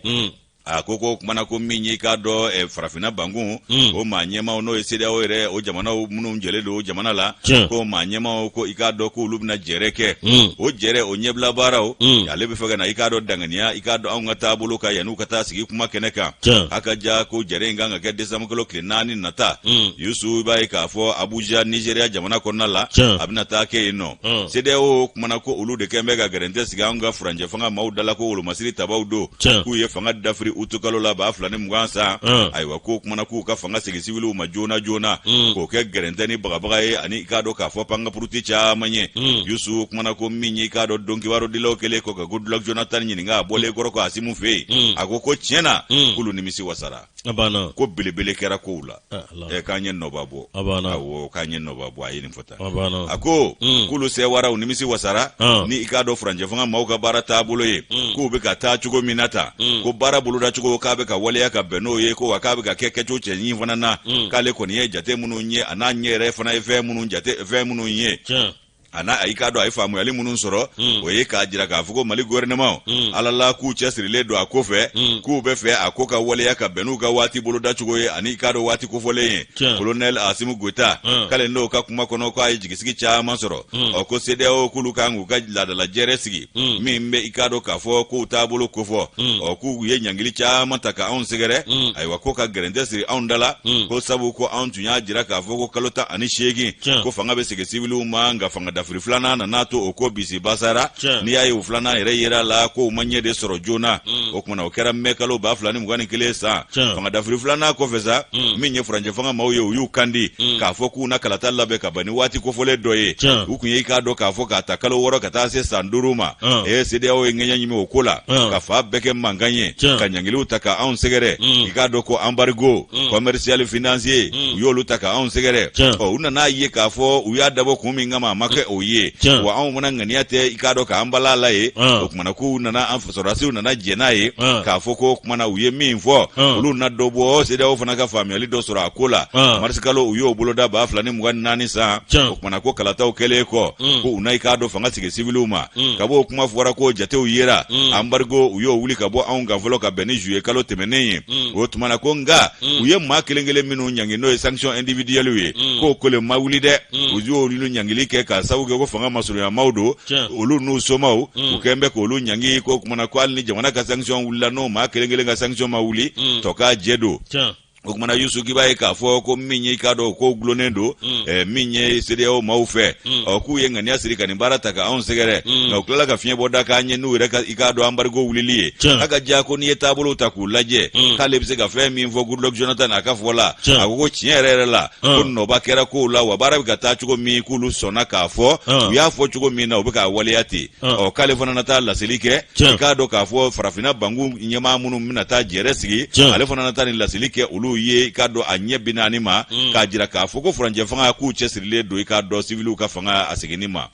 a ko ko kumana ko min ye i k'a dɔn farafinna bankun o maa ɲɛmaaw n'o ye CEDEAO yɛrɛ o jamanaw minnu jɛlen don jamana la ko maa ɲɛmaaw ko i k'a dɔn k'olu bɛna jɛrɛ kɛ o jɛrɛ o ɲɛbila baaraw ale bɛ fɛ ka na i k'a dɔn danganiya i k'a dɔn anw ka taabolo kan yan'u ka taa sigi kuma kɛnɛ kan a ka ja ko jɛrɛ in kan ka kɛ décembre kalo tile 4 nata Yusu i b'a ye k'a fɔ Abuja Nigéria jamana kɔnɔna la a bɛna taa kɛ yen nɔ CEDEAO kumana ko olu de kɛn bɛ ka gɛrɛntɛ sigi anw ka furancɛ fanga maaw da la ko wolomasiri tabaw don k'u ye fanga dafiri utukalo la 2020 san ayiwa k'o kumana k'u ka fanga segin siwiliw ma joona joona k'o kɛ gɛrɛntɛ ni bagabaga ye ani i k'a dɔn k'a fɔ pankapuruti caman ye Yusu kumana ko min ye i k'a dɔn don kibarudilaw kɛlen kɔ ka Goodluck Jonathan ɲininka a bɔlen kɔrɔ ko Asimu fɛ yen a ko ko tiɲɛ na k'olu nimisi wasara a banna ko belebele kɛra kow la ɛ k'an ye nɔba bɔ a banna awɔ k'an ye nɔba bɔ a ye nin fɔ tan a banna a ko k'olu sɛwara u nimisi wasara ni i k'a dɔn furancɛ fanga maaw ka baara taabolo ye k'u bɛ ka taa cogo min na tan ko baara bolodacogo k'a bɛ ka waleya ka bɛn n'o ye ko wa k'a bɛ ka kɛ kɛcogo cɛɲi fana na k'ale kɔni ye jate minnu ye a n'a ɲɛ yɛrɛ fana ye fɛn minnu jate fɛn minnu ye a n'a i k'a dɔn a ye faamuyali minnu sɔrɔ o ye k'a jira k'a fɔ ko mali gouvernement ala la k'u cɛsirilen don a ko fɛ k'u bɛ fɛ a ko ka waleya ka bɛn n'u ka waati bolodacogo ye ani i k'a dɔn waati kofɔlen ye colonel asimu goyita k'ale n'o ka kuma kɔnɔ k'a ye jigisigi caman sɔrɔ ɔ ko CEDEAO k'olu kan k'u ka laadala jɛrɛ sigi min bɛ i k'a dɔn k'a fɔ k'u taabolo kofɔ ɔ k'u ye ɲangili caman ta ka anw sɛgɛrɛ ayiwa ko ka gɛrɛntɛ siri anw da la ko sabu ko anw tun y'a jira k'a fɔ ko kalo 18 ko fanga bɛ segin siwiliw ma nka fanga dafiri filanan nana to o ko bisi basara. N'i y'a ye o filanan yɛrɛ yera la ko u ma ɲɛ de sɔrɔ joona, o kumana o kɛra mɛ kalo 2021 san. Fanga dafiri filanan kɔfɛ sa, min ye furancɛ fanga maaw ye, u y'u kandi k'a fɔ k'u na kalata labɛn ka bɛn ni waati kofɔlen dɔ ye. U kun ye i k'a dɔn k'a fɔ k'a ta kalo 6 ka taa se san 5 ma. Ee, CEDEAO ye ŋɛɲɛ ɲimi o ko la ka fa bɛɛ kɛ mankan ye, ka ɲangiliw ta ka anw sɛgɛrɛ. I k'a dɔn ko embargo commercial financier, u y'olu ta ka anw sɛgɛrɛ. Ɔ, u nana ye k'a fɔ u y'a dabɔ kun min kama, a ma kɛ o ye. Wa anw fana ŋaniya tɛ i k'a dɔn k'an bala la ye. O kumana k'u nana, an sɔrɔdasiw nana jɛn n'a ye k'a fɔ ko kumana u ye min fɔ, olu na dɔ bɔ. CEDEAO fana ka faamuyali dɔ sɔrɔ a ko la. Marisi kalo, u y'o boloda 2024 san. O kumana ko kalataw kɛlen kɔ, ko u na i k'a dɔn fanga sigi siwiliw ma. Ka b'o kuma fɔra ko jatew yera, embargo u y'o wuli ka bɔ anw kan fɔlɔ ka bɛn ni juillet kalo tɛmɛnen ye. O tuma na ko nka u ye maa kelen kelen minnu ɲangi, n'o ye sanction individuelle ye, k'o kelen ma wuli dɛ. U y'olu ɲangili kɛ k'a sababu kɛ ko fanga masurunyamaw don, olu n'u somaw, u kɛn bɛ k'olu ɲangi. Ko kumana ko hali ni jamana ka sanction wulila, n'o maa kelen kelen ka sanction ma wuli, tɔ k'a jɛ don. O kumana Yusu, k'i b'a ye k'a fɔ ko min ye i k'a dɔn ko gulonnen don min ye CEDEAO maaw fɛ, ɔ, k'u ye ŋaniya siri ka nin baara ta ka anw sɛgɛrɛ, nka u tilala ka fiɲɛ bɔ da k'an ye n'u yɛrɛ ka i k'a dɔn embargo wulili ye. A ka diya ko n'i ye taabolow ta k'u lajɛ, k'ale bɛ se ka fɛn min fɔ Goodluck Jonathan a ka fɔ la, a ko ko tiɲɛ yɛrɛ yɛrɛ la, ko nɔba kɛra kow la, wa baara bɛ ka taa cogo min, k'olu sɔnna k'a fɔ u y'a fɔ cogo min na, u bɛ k'a waleya ten. Ɔ, k'ale fana na taa laseli kɛ, i k'a dɔn k'a fɔ farafinna banku ɲɛmaa minnu bɛna taa jɛrɛ sigi, ale fana na taa nin laseli kɛ olu ye, i k'a dɔn a ɲɛ 40 ma, k'a jira k'a fɔ ko furancɛ fanga k'u cɛsirilen don, i k'a dɔn siviliw ka fanga a seginni ma,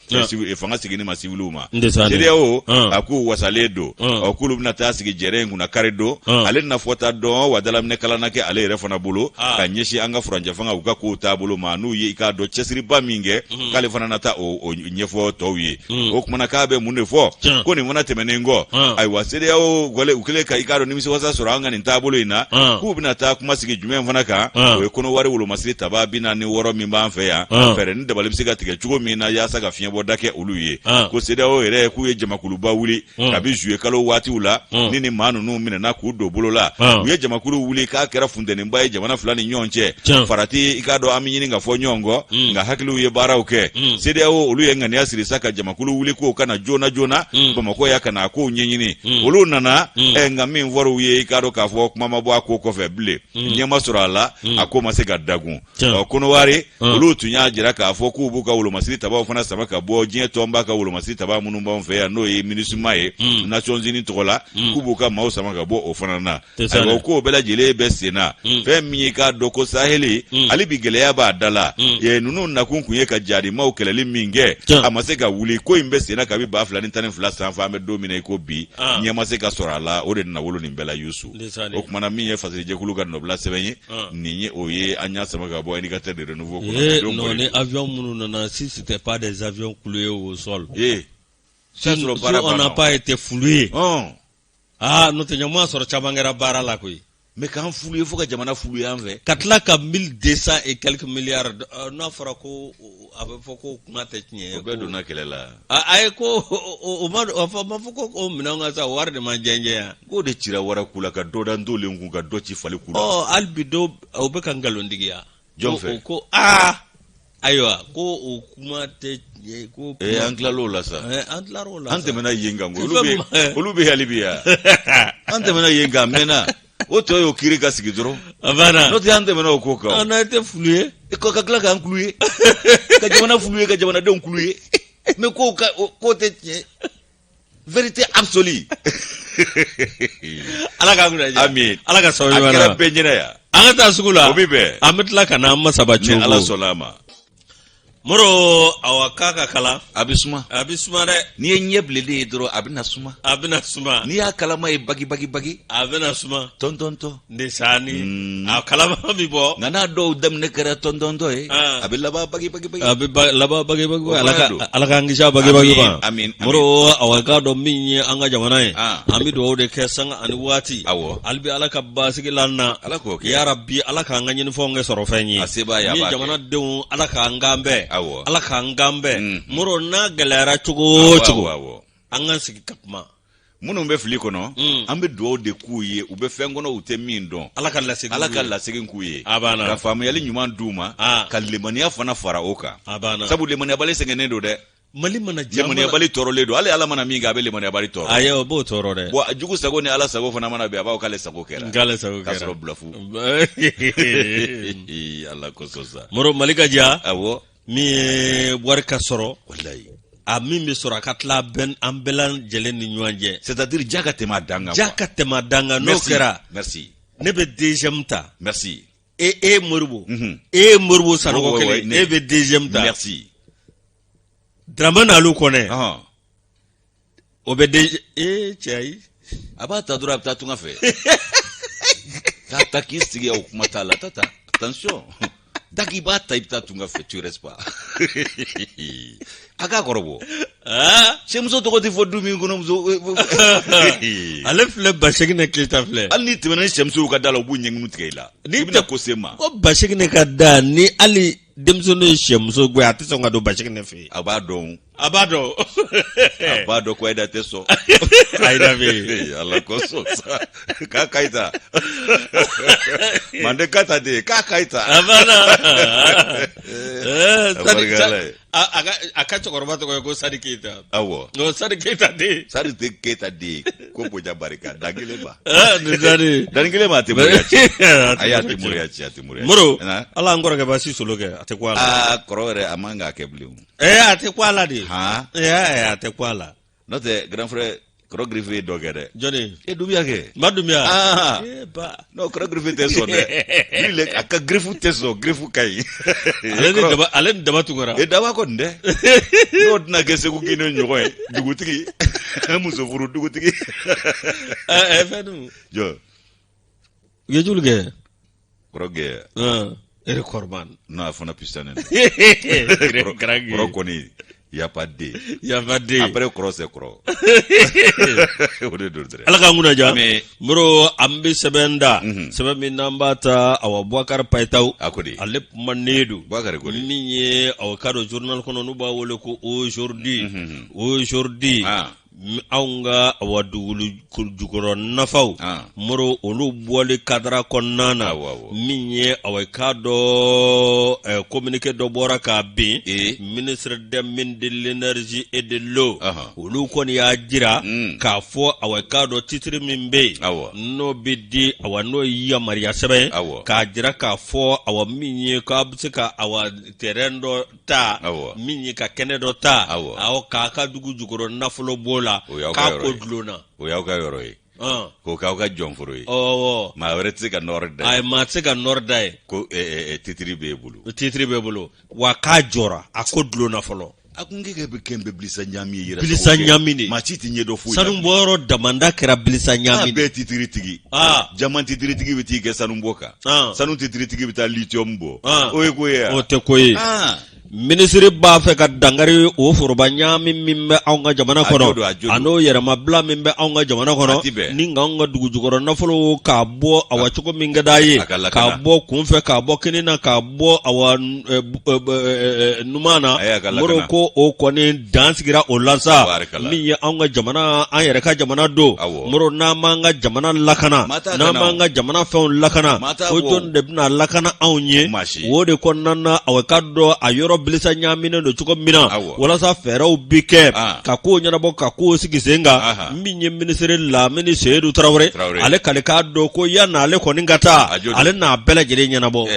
fanga seginni ma siviliw ma. CEDEAO a k'u wasalen don. Ɔ, k'olu bɛna taa sigi jɛrɛ in kunna kari don. Ale na fɔta dɔn wa dalaminɛ kalan na kɛ ale yɛrɛ fana bolo ka ɲɛsin an ka furancɛ fanga u ka kow taabolo ma, n'u ye i k'a dɔn cɛsiriba min kɛ, k'ale fana na taa o ɲɛfɔ tɔw ye. O kumana k'a bɛ mun de fɔ ko nin fana tɛmɛnen kɔ, ayiwa, CEDEAO u kɛlen ka i k'a dɔn nimisiwasa sɔrɔ an ka nin taabolo in na, k'u bɛna taa kuma sigi jumɛn fana kan? O ye Kɔnɔwari wolomasiri taba 46 min b'an fɛ yan, fɛɛrɛ ni dabali bɛ se ka tigɛ cogo min na yaasa ka fiɲɛbɔda kɛ olu ye. Ko CEDEAO yɛrɛ k'u ye jamakuluba wuli kabi juillet kalo waatiw la, ni maa ninnu minɛna k'u don bolo la, u ye jamakulu wuli k'a kɛra funteniba ye jamana fila ni ɲɔgɔn cɛ. Farati, i k'a dɔn an bɛ ɲini ka fɔ ɲɔgɔn kɔ, nka hakiliw ye baaraw kɛ. CEDEAO olu ye ŋaniya siri sa ka jamakulu wuli k'o ka na joona joona Bamakɔ yan ka na a kow ɲɛɲini. Olu nana, nka min fɔra u ye, i k'a dɔn k'a fɔ kuma ma bɔ a ko kɔfɛ bilen, ɲɛ ma sɔrɔ a la, a ko ma se ka dagun. Ɔ, Kɔnɔwari olu tun y'a jira k'a fɔ k'u b'u ka wolomasiri tabaw fana sama ka bɔ diɲɛ tɔnba ka wolomasiri taba minnu b'anw fɛ yan, n'o ye MINUSMA ye Nations Unies tɔgɔ la, k'u b'u ka maaw sama ka bɔ o fana na. Ayiwa, k'o bɛɛ lajɛlen bɛ sen na. Fɛn min ye k'a dɔn ko saheli hali bi gɛlɛya b'a da la, ninnu nakun kun ye ka jadimaw kɛlɛli min kɛ, a ma se ka wuli. Ko in bɛ sen na kabi 2012 san fo an bɛ don min na i ko bi, ɲɛ ma se ka sɔrɔ a la. O de nana wolo nin bɛɛ la, Yusu. O kumana min ye fasirijɛkulu ka nɔbila sɛbɛn ye, nin ye o ye, an y'a sama ka bɔ Indicateur de renouveau kɔnɔ. Non, ni avion minnu nana, si c'était pas des avions cloués au sol, si on n'a pas été floué, aa, n'o tɛ ɲɛ sɔrɔ caman kɛra baara la koyi. Mais k'an floué fo ka jamana floué an fɛ. Ka tila ka 1200 et quelques milliards, n'a fɔra ko a bɛ fɔ ko kuma tɛ tiɲɛ ye. O bɛɛ donna kɛlɛ la. A ye ko o ma fɔ ko o minɛnw ka sa, wari de ma jɛnjɛn yan. K'o de cira wara ku la, ka dɔ da ntolen kun, ka dɔ ci fali ku la. Ɔ, hali bi dɔw o bɛ ka nkalontigiya. Jɔn fɛ? Ko aa, ayiwa, ko o kuma tɛ tiɲɛ ye ko. Ee, an tilal'o la sa. An tilal'o la. An tɛmɛna yen kan, olu bɛ, olu bɛ hali bi yan. An tɛmɛna yen kan, a mɛnna. O tɔ y'o kiiri ka sigi dɔrɔn. A banna. N'o tɛ an tɛmɛna o ko kan. An tɛ floué. Ka tila k'an cloué, ka jamana floué, ka jamanadenw cloué, mais ko ka ko tɛ tiɲɛ, vérité absolue. Ala k'an kunna diya. Amin. Ala ka sababu ɲuman. A kɛra bɛɛ ɲɛna yan. An ka taa sugu la. O bɛ bɛn. An bɛ tila ka na an masaba cogo. Ni Ala sɔnna a ma. Moro, awa, k'a ka kalan. A bɛ suma. A bɛ suma dɛ. N'i ye ɲɛ bilennen ye dɔrɔn, a bɛna suma. A bɛna suma. N'i y'a kalama ye bagi bagi bagi. A bɛna suma. Tɔntɔntɔ. Ndesaani. A kalama bɛ bɔ. Nka n'a dɔw daminɛ kɛra tɔntɔntɔ ye, a bɛ laban bagi bagi bagi. A bɛ laban bagi bagi. Ala k'an kisi a bagi bagi ma. Amin. Moro, awa, k'a dɔn min ye an ka jamana ye. An bɛ dugawu de kɛ sanga ani waati. Awɔ. Hali bi Ala ka basigi la na. Ala k'o kɛ. Yarabi, Ala k'an ka ɲinifɛnw kɛ sɔrɔfɛn ye. A se b'a ye, a b'a kɛ. Jamanadenw, Ala k'an kan bɛn. Awɔ. Ala k'an kan bɛn. Moro, n'a gɛlɛyara cogo o cogo. Awɔ. An ka sigi ka kuma. Minnu bɛ fili kɔnɔ, an bɛ dugawu de k'u ye. U bɛ fɛn kɔnɔ, u tɛ min dɔn. Ala ka lasegin. Ala ka lasegin k'u ye. A banna. Ka faamuyali ɲuman d'u ma. Ka lemaniya fana fara o kan. A banna. Sabu lemaniyabali sɛgɛnnen don dɛ. Mali mana diya Limaniyabali tɔɔrɔlen don hali Ala mana min kɛ a bɛ limaniyabali tɔɔrɔ. Ayi o b'o tɔɔrɔ dɛ. Bon jugu sago ni Ala sago fana mana bɛn a b'a fɔ k'ale sago kɛra. K'ale sago kɛra. K'a sɔrɔ bluff. Ala kosɔn sa. Moro Mali ka diya. Awɔ. Min ye wari ka sɔrɔ. Walayi. A min bɛ sɔrɔ a ka tila an bɛɛ lajɛlen ni ɲɔgɔn cɛ. C'est à dire ja ka tɛmɛ a dan kan. Ja ka tɛmɛ a dan kan n'o kɛra. Merci. Ne bɛ deuxième ta. Merci. E e Moribo. E Moribo Sanogo kelen e bɛ deuxième ta. Merci. Dramane Alu Kɔnɛ. O bɛ de ee cɛ ayi. A b'a ta dɔrɔn a bɛ taa tunga fɛ. K'a ta k'i sigi o kuma t'a la tata attention tant k'i b'a ta i bɛ taa tunga fɛ tu restes pas. A k'a kɔrɔbɔ. Sɛmuso tɔgɔ tɛ fɔ du min kɔnɔ muso. Ale filɛ Baseginɛ Keyita filɛ. Hali n'i tɛmɛna ni sɛmuso y'u ka da la u b'u ɲɛnkunu tigɛ i la. N'i bɛna ko se ma. Ko Baseginɛ ka da ni hali denmisɛnnin ye sɛmuso gɛn a tɛ sɔn ka don Baseginɛ fɛ yen. A b'a dɔn. A b'a dɔn. A b'a dɔn ko Ayida tɛ sɔn. Ayida bɛ yen. Ala kosɔn sa. K'a Kayita. Mande Kata de k'a Kayita. A banna. A ka cɛkɔrɔba tɔgɔ ye ko Sadi Keyita. Awɔ. Sadi Keyita den. Sadi Keyita den ko bonya barika dan kelen ma. Nin Sadi. Dan kelen ma a tɛ moriya ci. Ayi a tɛ moriya ci a tɛ moriya ci. Moro. Ala an kɔrɔkɛ ba si solo kɛ a tɛ kun a la. Aa kɔrɔ yɛrɛ a man k'a kɛ bilen. Ee a tɛ kun a la de. Han. Ee a tɛ kun a la. N'o tɛ grand frère kɔrɔ griffe ye dɔ kɛ dɛ. Jɔnni. E Dunbiya kɛ. Ma Dunbiya. Aa. Ee ba. Non kɔrɔ griffe tɛ sɔn dɛ. Lui le a ka griffe tɛ sɔn griffe ka ɲi. Ale ni daba ale ni daba tugura. E daba kɔni dɛ. N'o tɛna kɛ Segu Guinée ɲɔgɔn ye dugutigi muso furu dugutigi. Ɛ fɛn dun. Jɔ. U ye joli kɛ? Kɔrɔ gɛ. Recordman. Non a fana puissant. Kɔrɔ kɔni y a pas de. Y a pas de. Après kɔrɔ c'est kɔrɔ. O de don dɛ. Ala k'an kunna diya. Moro an bɛ sɛbɛn da. Sɛbɛn min n'an b'a ta awa Bubakari Payitaw. A ko di. Ale kumanen don. Bubakari ko di. Min ye awa k'a dɔn journal kɔnɔ n'u b'a wele ko aujourd'hui. Aujourd'hui. Anw ka awa dugu jukɔrɔ nafaw moro olu bɔli kadara kɔnɔna na min ye awa k'a dɔn communiqué dɔ bɔra ka bin ministre des mines de l'énergie et de l'eau olu kɔni y'a jira k'a fɔ awa k'a dɔn titre min bɛ yen n'o bɛ di awa n'o ye yamaruya sɛbɛn k'a jira k'a fɔ awa min ye k'a bɛ se ka awa terrain dɔ ta min ye ka kɛnɛ dɔ ta awɔ k'a ka dugu jukɔrɔ nafolo b'o la k'a ko dulonna o y'aw ka yɔrɔ ye k'o k'aw ka jɔnforo ye ɔwɔ maa wɛrɛ tɛ se ka nɔrɔ da ye maa tɛ se ka nɔrɔ da ye ko titiri b'e bolo titiri b'e bolo wa k'a jɔra a ko dulonna fɔlɔ a kun kɛ bɛ kɛ bɛ bilisa ɲami yɛrɛ bilisa ɲami de maa si tɛ ɲɛ dɔn foyi sanu bɔyɔrɔ damanda kɛra bilisa ɲami bɛɛ titiri tigi jaman titiri tigi bɛ t'i kɛ sanu bɔ kan sanu titiri tigi bɛ taa lithium bɔ o ye ko ye o tɛ ko ye minisiri b'a fɛ ka dankari o foroba ɲaami min bɛ anw ka jamana kɔnɔ an'o yɛrɛmabila min bɛ anw ka jamana kɔnɔ ni k'anw ka dugu jukɔrɔ nafolo k'a bɔ awa cogo min ka d'a ye k'a bɔ kunfɛ k'a bɔ kinin na k'a bɔ awa numan na moro ko o kɔni dan sigira o la sa min ye anw ka jamana an yɛrɛ ka jamana don moro n'an m'an ka jamana lakana n'an m'an ka jamana fɛnw lakana ko jɔn de bɛna lakana anw ye o de kɔnɔna na awa k'a dɔn a yɔrɔ bilisa ɲaaminen don cogo min na walasa fɛɛrɛw bi kɛ ka kow ɲɛnabɔ ka kow sigi sen kan min ye minisiri Lamini Seyidu Tarawele ale kale k'a dɔn ko yan'ale kɔni ka taa ale n'a bɛɛ lajɛlen ɲɛnabɔ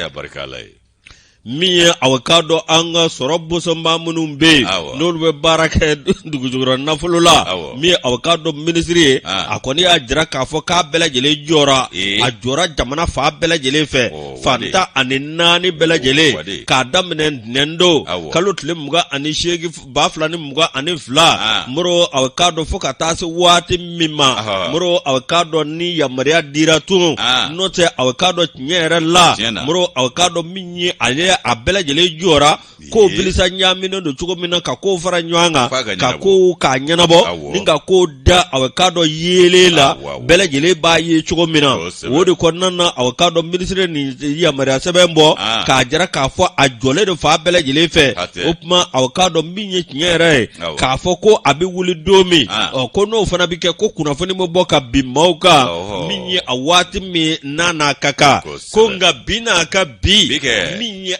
min ye awa k'a dɔn an ka sɔrɔ bosonba minnu bɛ yen n'olu bɛ baara kɛ dugujukɔrɔ nafolo la min ye awa k'a dɔn minisiri ye a kɔni y'a jira k'a fɔ k'a bɛɛ lajɛlen jɔra a jɔra jamana fan bɛɛ lajɛlen fɛ fan 14 bɛɛ lajɛlen k'a daminɛ ntɛnɛndon kalo tile 28 2022 moro awa k'a dɔn fo ka taa se waati min ma moro awa k'a dɔn ni yamaruya dira tun n'o tɛ awa k'a dɔn tiɲɛ yɛrɛ la moro awa k'a dɔn min ye ale a bɛɛ lajɛlen jɔra kow bilisa ɲaaminen don cogo min na ka kow fara ɲɔgɔn kan ka kow k'a ɲɛnabɔ ni ka kow da awa k'a dɔn yeelen la bɛɛ lajɛlen b'a ye cogo min na o de kɔnɔna na awa k'a dɔn minisiri nin yamaruya sɛbɛn bɔ ah. k'a jira k'a fɔ a jɔlen don fan bɛɛ lajɛlen fɛ o tuma awa k'a dɔn min ye tiɲɛ yɛrɛ ye k'a fɔ ko a bɛ wuli don min ah. ɔ ko n'o fana bɛ kɛ ko kunnafoni bɛ bɔ ka bin maaw kan min ye a waati min n'a n'a ka kan ko nka bi n'a ka bi min ye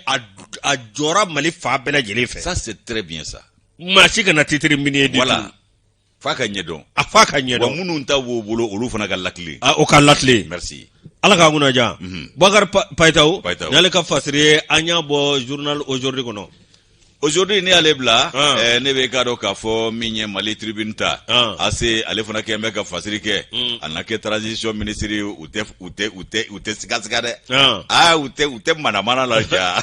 a jɔra Mali fan bɛɛ lajɛlen fɛ. Ça c'est très bien ça. Maa si kana titre minier di. Voilà, f'a ka ɲɛdɔn. A f'a ka ɲɛdɔn. Wa minnu ta b'o bolo, olu fana ka latilen. O ka latilen. Merci. Ala k'an kunna diya. Bubakari Payitaho, n'ale ka fasiri ye, an y'a bɔ journal Aujourd'hui kɔnɔ. Aujourd'hui, ne y'ale bila, ne bɛ k'a dɔn k'a fɔ min ye Mali Tribune ta, AC ale fana kɛn bɛ ka fasiri kɛ. A na kɛ transition ministre, u tɛ u tɛ u tɛ u tɛ sigasiga dɛ. Aa, u tɛ manamana la ja.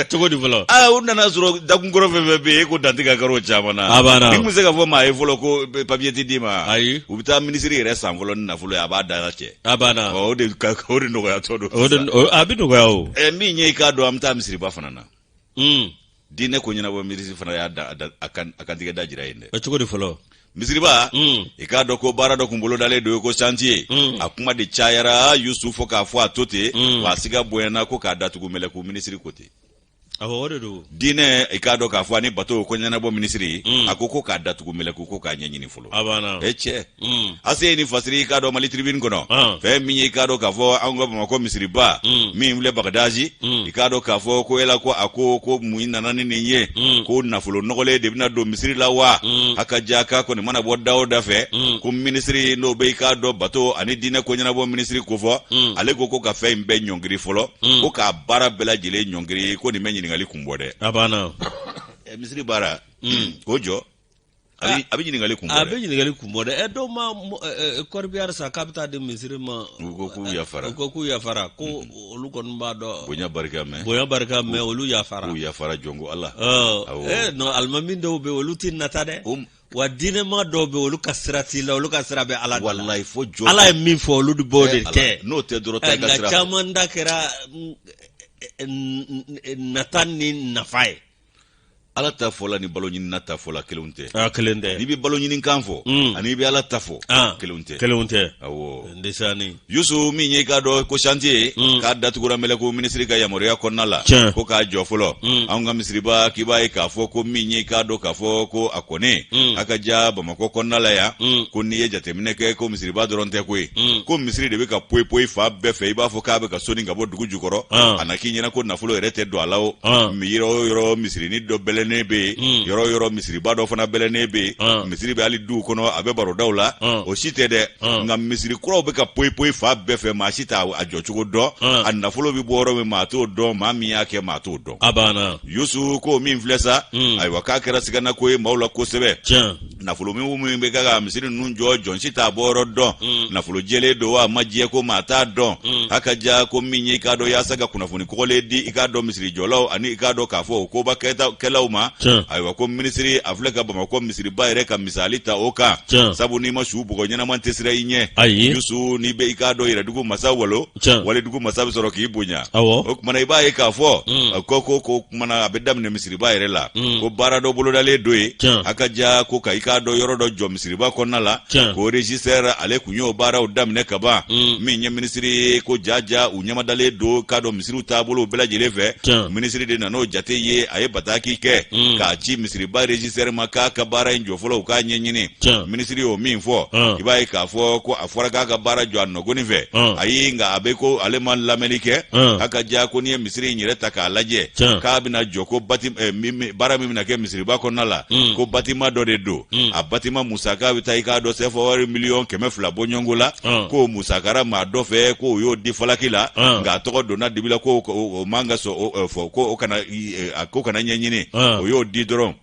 Cogo di fɔlɔ? Aa, u nana sɔrɔ dakunkɔrɔ fɛn fɛn bɛ yen, e ko danti ka kari o caman na. A banna. Ni kun bɛ se ka fɔ maa ye fɔlɔ ko papier tɛ d'i ma. Ayi. U bɛ taa ministre yɛrɛ san fɔlɔ ni nafolo ye, a b'a da cɛ. A banna. O de ka o de nɔgɔyatɔ don. O de, a bɛ nɔgɔya o. Ɛ, min ye i k'a dɔn, an bɛ taa misiriba fana na. Diinɛ ko ɲɛnabɔ minisiri fana y'a da a kantigɛ da jira yen dɛ. Cogo di fɔlɔ? Misiriba, i k'a dɔn ko baara dɔ kun bolodalen don ko chantier. A kuma de cayara, Yusu, fo k'a fɔ a to ten. Wa a siga bonyana ko k'a datugu mɛlɛku, minisiri ko ten. Awɔ, o de don. Diinɛ, i k'a dɔn k'a fɔ ani bato ko ɲɛnabɔ minisiri, a ko ko k'a datugu mɛlɛku, ko k'a ɲɛɲini fɔlɔ. A banna. E cɛ, ase ye nin fasiri, i k'a dɔn, Mali Tribune kɔnɔ. Fɛn min ye, i k'a dɔn k'a fɔ anw ka Bamakɔ misiriba min filɛ Bagadazi, i k'a dɔn k'a fɔ ko yala ko a ko ko mun nana ni nin ye, ko nafolo nɔgɔlen de bɛna don misiri la wa? A ka ja k'a kɔni mana bɔ da o da fɛ, ko minisiri n'o bɛ i k'a dɔn bato ani diinɛ ko ɲɛnabɔ minisiri kofɔ, ale ko ko ka fɛn in bɛɛ ɲɔngiri fɔlɔ, ko k'a baara bɛɛ lajɛlen ɲɔngiri, ko nin bɛ ɲininkali kun bɔ dɛ. A banna. Misiri baara k'o jɔ, a bɛ ɲininkali kun bɔ. A bɛ ɲininkali kun bɔ dɛ. Ɛ, dɔw ma corbillard san k'a bɛ taa di misiri ma. U ko k'u yafara. U ko k'u yafara, ko olu kɔni b'a dɔn. Bonya barika mɛn. Bonya barika mɛn, olu yafara. K'u yafara jɔnko Ala. Ɛ non, alimami dɔw bɛ yen, olu tɛ nata dɛ. Wa diinɛma dɔw bɛ, olu ka sira t'i la, olu ka sira bɛ Ala de la. Walayi, fo jɔ. Ala ye min fɔ, olu de b'o de kɛ. N'o tɛ dɔrɔn, taa i ka sira fɛ. Nka caman da kɛra nata ni nafa ye. Ala ta fɔla ni balo ɲinina ta fɔla kelenw tɛ. A kelen tɛ. N'i bɛ balo ɲini kan fɔ ani i bɛ Ala ta fɔ, kelenw tɛ. Kelenw tɛ. Awɔ. Ndesani. Yusu, min ye i k'a dɔn ko chantier k'a datugura mɛlɛko minisiri ka yamaruya kɔnɔna la, ko k'a jɔ fɔlɔ. Anw ka misiriba, k'i b'a ye k'a fɔ ko min ye i k'a dɔn k'a fɔ ko a kɔni a ka ja Bamakɔ kɔnɔna la yan, ko n'i ye jateminɛ kɛ, ko misiriba dɔrɔn tɛ koyi, ko misiri de bɛ ka poyi poyi fan bɛɛ fɛ, i b'a fɔ k'a bɛ ka soni ka bɔ dugu jukɔrɔ. A na k'i ɲɛna ko nafolo yɛrɛ tɛ don a la o. Yɔrɔ o yɔrɔ misirinin dɔ bɛlɛnnen bɛ yen, yɔrɔ o yɔrɔ misiriba dɔ fana bɛlɛnnen bɛ yen, misiri bɛ hali duw kɔnɔ, a bɛ barodaw la. O si tɛ dɛ, nka misiri kuraw bɛ ka poyi poyi fan bɛɛ fɛ, maa si t'a a jɔcogo dɔn, a nafolo bɛ bɔ yɔrɔ min, maa t'o dɔn, maa min y'a kɛ, maa t'o dɔn. A banna. Yusu, ko min filɛ sa, ayiwa, k'a kɛra siganako ye maaw la kosɛbɛ. Nafolo min bɛ ka misiri ninnu jɔ, jɔn si t'a bɔyɔrɔ dɔn. Nafolo jɛlen don wa a ma jɛ, ko maa t'a dɔn. A ka ja ko min ye i k'a dɔn, yaasa ka kunnafoni kɔgɔlen di i k'a dɔn misirijɔlaw ani i k'a dɔn k'a fɔ o koba kɛlaw ma, ayiwa, ko minisiri a filɛ ka Bamakɔ misiriba yɛrɛ ka misali ta o kan, sabu n'i ma su bugɔ, ɲɛnama tɛ siran i ɲɛ. Ayi. Yusu, n'i bɛ i k'a dɔn yɛrɛdugu masa walo, walidugu masa bɛ sɔrɔ k'i bonya. O kumana i b'a ye k'a fɔ ko kumana a bɛ daminɛ misiriba yɛrɛ la, ko baara dɔ bolodalen don yen. A ka ja ko ka i k'a dɔn yɔrɔ dɔ jɔ misiriba kɔnɔna la, ko régisseur ale kun y'o baaraw daminɛ ka ban. Min ye minisiri ye, ko jaja u ɲɛmadalen don k'a dɔn misiriw taabolo bɛɛ lajɛlen fɛ, minisiri de nan'o jate ye, a ye bataki kɛ k'a ci misiriba régisseur ma k'a ka baara in jɔ fɔlɔ, u k'a ɲɛɲini. Minisiri y'o min fɔ, i b'a ye k'a fɔ ko a fɔra k'a ka baara jɔ a nɔgɔnin fɛ. Ayi, nka a bɛ ko ale ma lamɛnni kɛ. A ka ja ko n'i ye misiri in yɛrɛ ta k'a lajɛ, k'a bɛna jɔ ko baara min bɛna kɛ misiriba kɔnɔna la, ko bâtiment dɔ de don. A bâtiment musaka bɛ taa i k'a dɔn sefa wari 200 miliyɔn bɔɲɔgɔnko la. K'o musakara maa dɔ fɛ, k'o y'o di falaki la, nka a tɔgɔ donna dibi la, ko o man ka sɔn fɔ, ko o kana a ko kana ɲɛɲini. O y'o di dɔrɔn.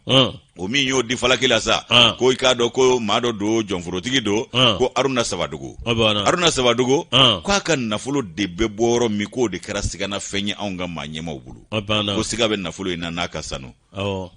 O min y'o di falaki la sa, ko i k'a dɔn ko maa dɔ don, jɔnforotigi don, ko Aruna Sabadogo. Aruna Sabadogo, k'a ka nafolo de bɛ bɔ yɔrɔ min, k'o de kɛra sigana fɛn ye anw ka maa ɲɛmaaw bolo, ko siga bɛ nafolo in na n'a ka sanu. Awɔ,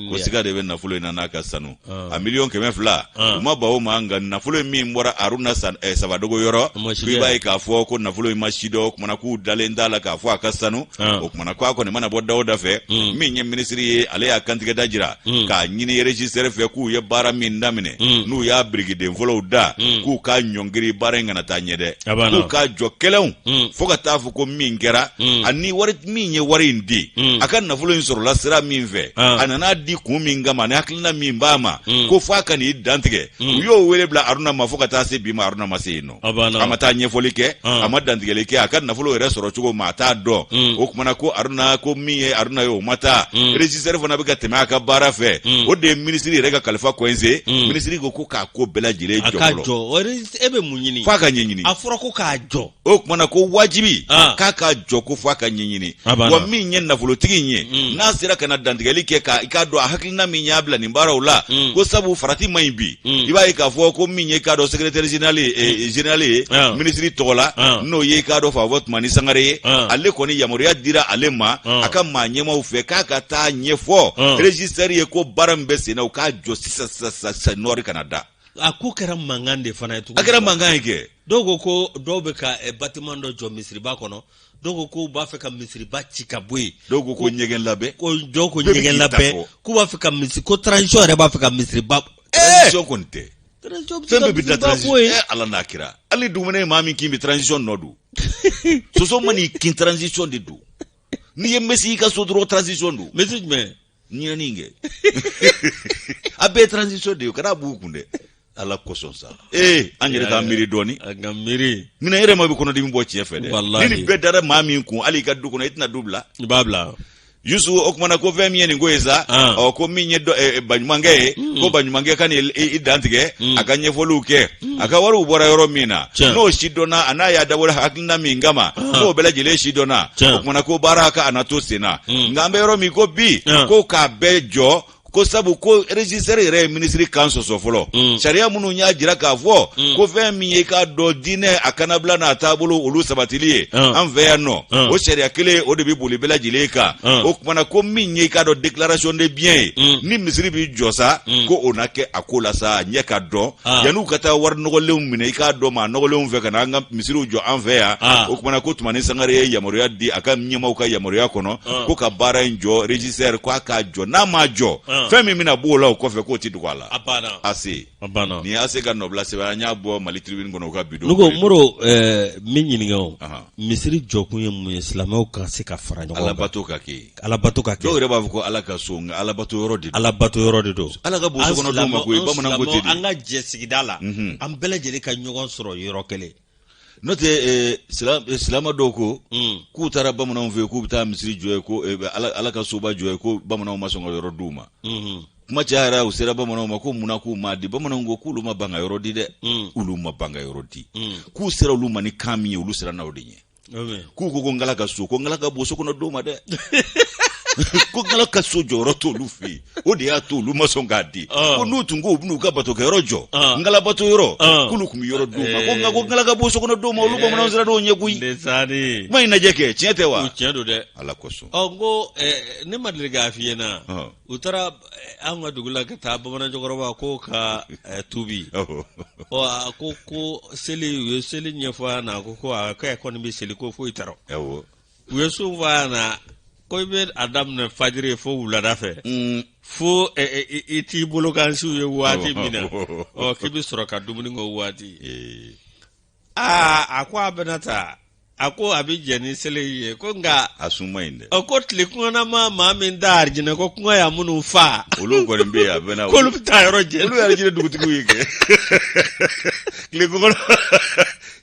ko siga de bɛ nafolo in na n'a ka sanu. A 200 miliyɔn, u ma ban o ma, nka nafolo in min bɔra Aruna Sabadogo yɔrɔ, i b'a ye k'a fɔ ko nafolo in ma si dɔn. O kumana k'u dalen t'a la k'a fɔ a ka sanu. O kumana k'a kɔni mana bɔ da o da fɛ, min ye minisiri ye, ale y'a kantigɛ da jira k'a ɲini régisseur fɛ k'u ye baara min daminɛ, n'u y'a birikiden fɔlɔw da, k'u k'a ɲɔngiri, baara in kana taa ɲɛ dɛ, k'u k'a jɔ kɛlɛw fo ka taa fɔ ko min kɛra ani wari min ye wari in in di a ka nafolo in sɔrɔla sira min fɛ, a nana di kun min kama, ni hakilina min b'a ma, ko f'a ka n'i dantigɛ. U y'o wele bila Aruna ma, fo ka taa se bi ma, Aruna ma se yen nɔ. A ma taa ɲɛfɔli kɛ, a ma dantigɛli kɛ. A ka nafolo yɛrɛ sɔrɔ cogo ma, a t'a dɔn. O kumana ko Aruna, ko min ye Aruna ye, o ma taa. Régisseur fana bɛ ka tɛmɛ a ka baara fɛ. O de ye minisiri yɛrɛ ka kalifa coincé. Minisiri ko ko k'a ko bɛɛ lajɛlen jɔ fɔlɔ. E bɛ mun ɲini? F'a ka ɲɛɲini. A fɔra ko k'a jɔ. O kumana ko wajibi k'a ka jɔ, ko f'a ka ɲɛɲini. Wa min ye nafolotigi in ye, n'a sera ka na dantigɛli kɛ, ka i k'a dɔn a hakilina min y'a bila nin baaraw la, ko sabu farati man ɲi bi. I b'a ye k'a fɔ ko min ye k'a dɔn secrétaire général ye minisiri tɔgɔ la, n'o ye k'a dɔn Fafɔ Tumani Sangare ye, ale kɔni yamaruya dira ale ma a ka maa ɲɛmaaw fɛ k'a ka taa ɲɛfɔ régisseur ye ko baara min bɛ sen na, u k'a jɔ sisan sisan sisan, nɔɔri kana da. A ko kɛra mankan de fana ye tuguni. A kɛra mankan ye kɛ. Dɔw ko ko dɔw bɛ ka bâtiment dɔ jɔ misiriba kɔnɔ, dɔw ko k'u b'a fɛ ka misiriba ci ka bɔ yen. Dɔw ko ko ɲɛgɛn labɛn. Ko dɔw ko ɲɛgɛn labɛn, k'u b'a fɛ ka misiri, ko transition yɛrɛ b'a fɛ ka misiriba. Transition kɔni tɛ. Fɛn bɛɛ bɛ da transition. Ala n'a kira, hali dugumɛnɛ ye maa min kin bi, transition nɔ don. Soso man'i kin, transition de don. N'i ye mesi i ka so dɔrɔn, transition don. Mesi jumɛn? Ɲinɛni kɛ. A bɛɛ ye transition de ye, kana b'u kun dɛ, ala kosɔn sa. Ee, an yɛrɛ t'an miiri dɔɔni? An ka miiri. Minɛ yɛrɛ ma bɛ kɔnɔdimi bɔ tiɲɛ fɛ dɛ. Ni nin bɛɛ dara maa min kun, hali i ka du kɔnɔ, i tɛna du bila. I b'a bila. Yusu, o kumana ko fɛn min ye nin ko ye sa, ɔ, ko min ye baɲumankɛ ye, ko baɲumankɛ ka n'i dantigɛ, a ka ɲɛfɔliw kɛ, a ka wariw bɔra yɔrɔ min na, n'o si dɔnna, a n'a y'a dabɔ hakilina min kama, n'o bɛɛ lajɛlen si dɔnna. O kumana ko baara ka a na to sen na. Nka an bɛ yɔrɔ min ko bi, ko k'a bɛɛ jɔ, ko sabu ko régisseur yɛrɛ ye minisiri kan sɔsɔ fɔlɔ. Sariya minnu y'a jira k'a fɔ ko fɛn min ye k'a dɔn diinɛ a kanabila n'a taabolo olu sabatili ye an fɛ yan nɔ, o sariya kelen o de bɛ boli bɛɛ lajɛlen kan. O kumana ko min ye k'a dɔn déclaration de bien ye, ni misiri bɛ jɔ sa, ko o na kɛ a ko la sa, a ɲɛ ka dɔn yan'u ka taa wari nɔgɔlenw minɛ i k'a dɔn maa nɔgɔlenw fɛ ka na an ka misiriw jɔ an fɛ yan. O kumana ko Tumani Sangare ye yamaruya di a ka ɲɛmaaw ka yamaruya kɔnɔ ko ka baara in jɔ. Régisseur ko a k'a jɔ, n'a m'a jɔ, fɛn min bɛna b'o la o kɔfɛ, k'o tɛ dogo a la. A banna. Ase nin ye ase ka nɔbila sɛbɛn, an y'a bɔ Mali Tribune kɔnɔ u ka bi don. Ne ko Moro, min ɲininka o, misiri jɔkun ye mun ye? Silamɛw ka se ka fara ɲɔgɔn kan, alabato ka kɛ. Alabato ka kɛ. Dɔw yɛrɛ b'a fɔ ko Ala ka so, nka alabato yɔrɔ de don. Alabato yɔrɔ de don. Ala ka bon so kɔnɔ dɔw ma koyi, bamananw ko ten de. An ka jɛ sigida la, an bɛɛ lajɛlen ka ɲɔgɔn sɔrɔ yɔrɔ kelen. N'o tɛ, silama dɔw ko k'u taara bamananw fɛ yen k'u bɛ taa misiri jɔ yen, ko Ala ka soba jɔ yen, ko bamananw ma sɔn ka yɔrɔ d'u ma. Kuma cayara, u sera bamananw ma ko munna k'u m'a di. Bamananw ko k'olu ma ban ka yɔrɔ di dɛ, olu ma ban ka yɔrɔ di, k'u sera olu ma ni kan min ye, olu siranna o de ɲɛ. K'u ko nkala ka so, ko nkala ka bon so kɔnɔ don ma dɛ, ko nkala ka so jɔyɔrɔ t'olu fɛ yen, o de y'a to olu ma sɔn k'a di. Ko n'u tun ko u bɛn'u ka batokɛyɔrɔ jɔ, nkala bato yɔrɔ, k'olu tun bɛ yɔrɔ d'u ma. Ko nka ko nkala ka bon so kɔnɔ don ma, olu bamananw siranna o ɲɛ koyi. Kuma in lajɛ kɛ, tiɲɛ tɛ wa? Tiɲɛ don dɛ. Ala kosɔn. Ɔ, n ko ne ma deli k'a f'i ɲɛna, u taara an ka dugu la ka taa bamanan cɛkɔrɔba ko ka tubi. Ɔ, a ko ko seli, u ye seli ɲɛfɔ a na, ko ko a k'a kɔni bɛ seli, ko foyi t'a rɔ. U ye sun fɔ a na, ko i bɛ a daminɛ fajiri fo wulada fɛ, fo i t'i bolo kan siw ye waati min na, ɔ, k'i bɛ sɔrɔ ka dumuni kɛ o waati. Aa, a ko a bɛna taa, a ko a bɛ jɛn ni seli ye, ko nka a sun man ɲi dɛ. Ɔ, ko tile kɔngɔnama maa min da arijinɛ ko kɔngɔ y'a minnu fa, olu kɔni bɛ yen, a bɛna. K'olu bɛ taa yɔrɔ jɛ. Olu ye arijinɛ dugutigiw ye kɛ. Tile kɔngɔ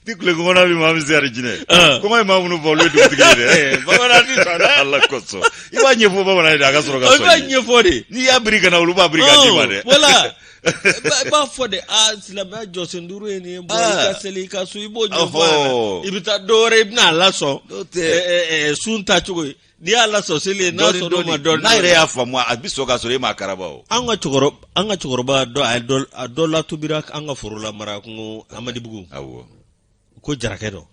ni tile kɔngɔna bɛ maa min se arijinɛ, kɔngɔ ye maa minnu fa, olu ye dugutigi ye dɛ. Bamanan ti sɔn dɛ. Ala kosɔn, i b'a ɲɛfɔ bamanan ye de, a ka sɔrɔ ka sɔn. I b'a ɲɛfɔ de. N'i y'a biri ka na, olu b'a biri k'a d'i ma dɛ. Wala i b'a fɔ de, a silamɛya jɔsen duuru ye nin ye, bɔn i ka seli, i ka sun, i b'o ɲɛfɔ a ɲɛna. I bɛ taa dɔ wɛrɛ, i bɛna a lasɔn sun ta cogo ye. N'i y'a lasɔn seli ye, n'a sɔnna o ma dɔɔnin. N'a yɛrɛ y'a faamu, a bɛ sɔn k'a sɔrɔ e m'a karaba o. An ka cɛkɔrɔba, an ka cɛkɔrɔba dɔ, a ye dɔ, a dɔ latubira an ka foro la Marakungo Amadibugu. Ko jarakɛ dɔ.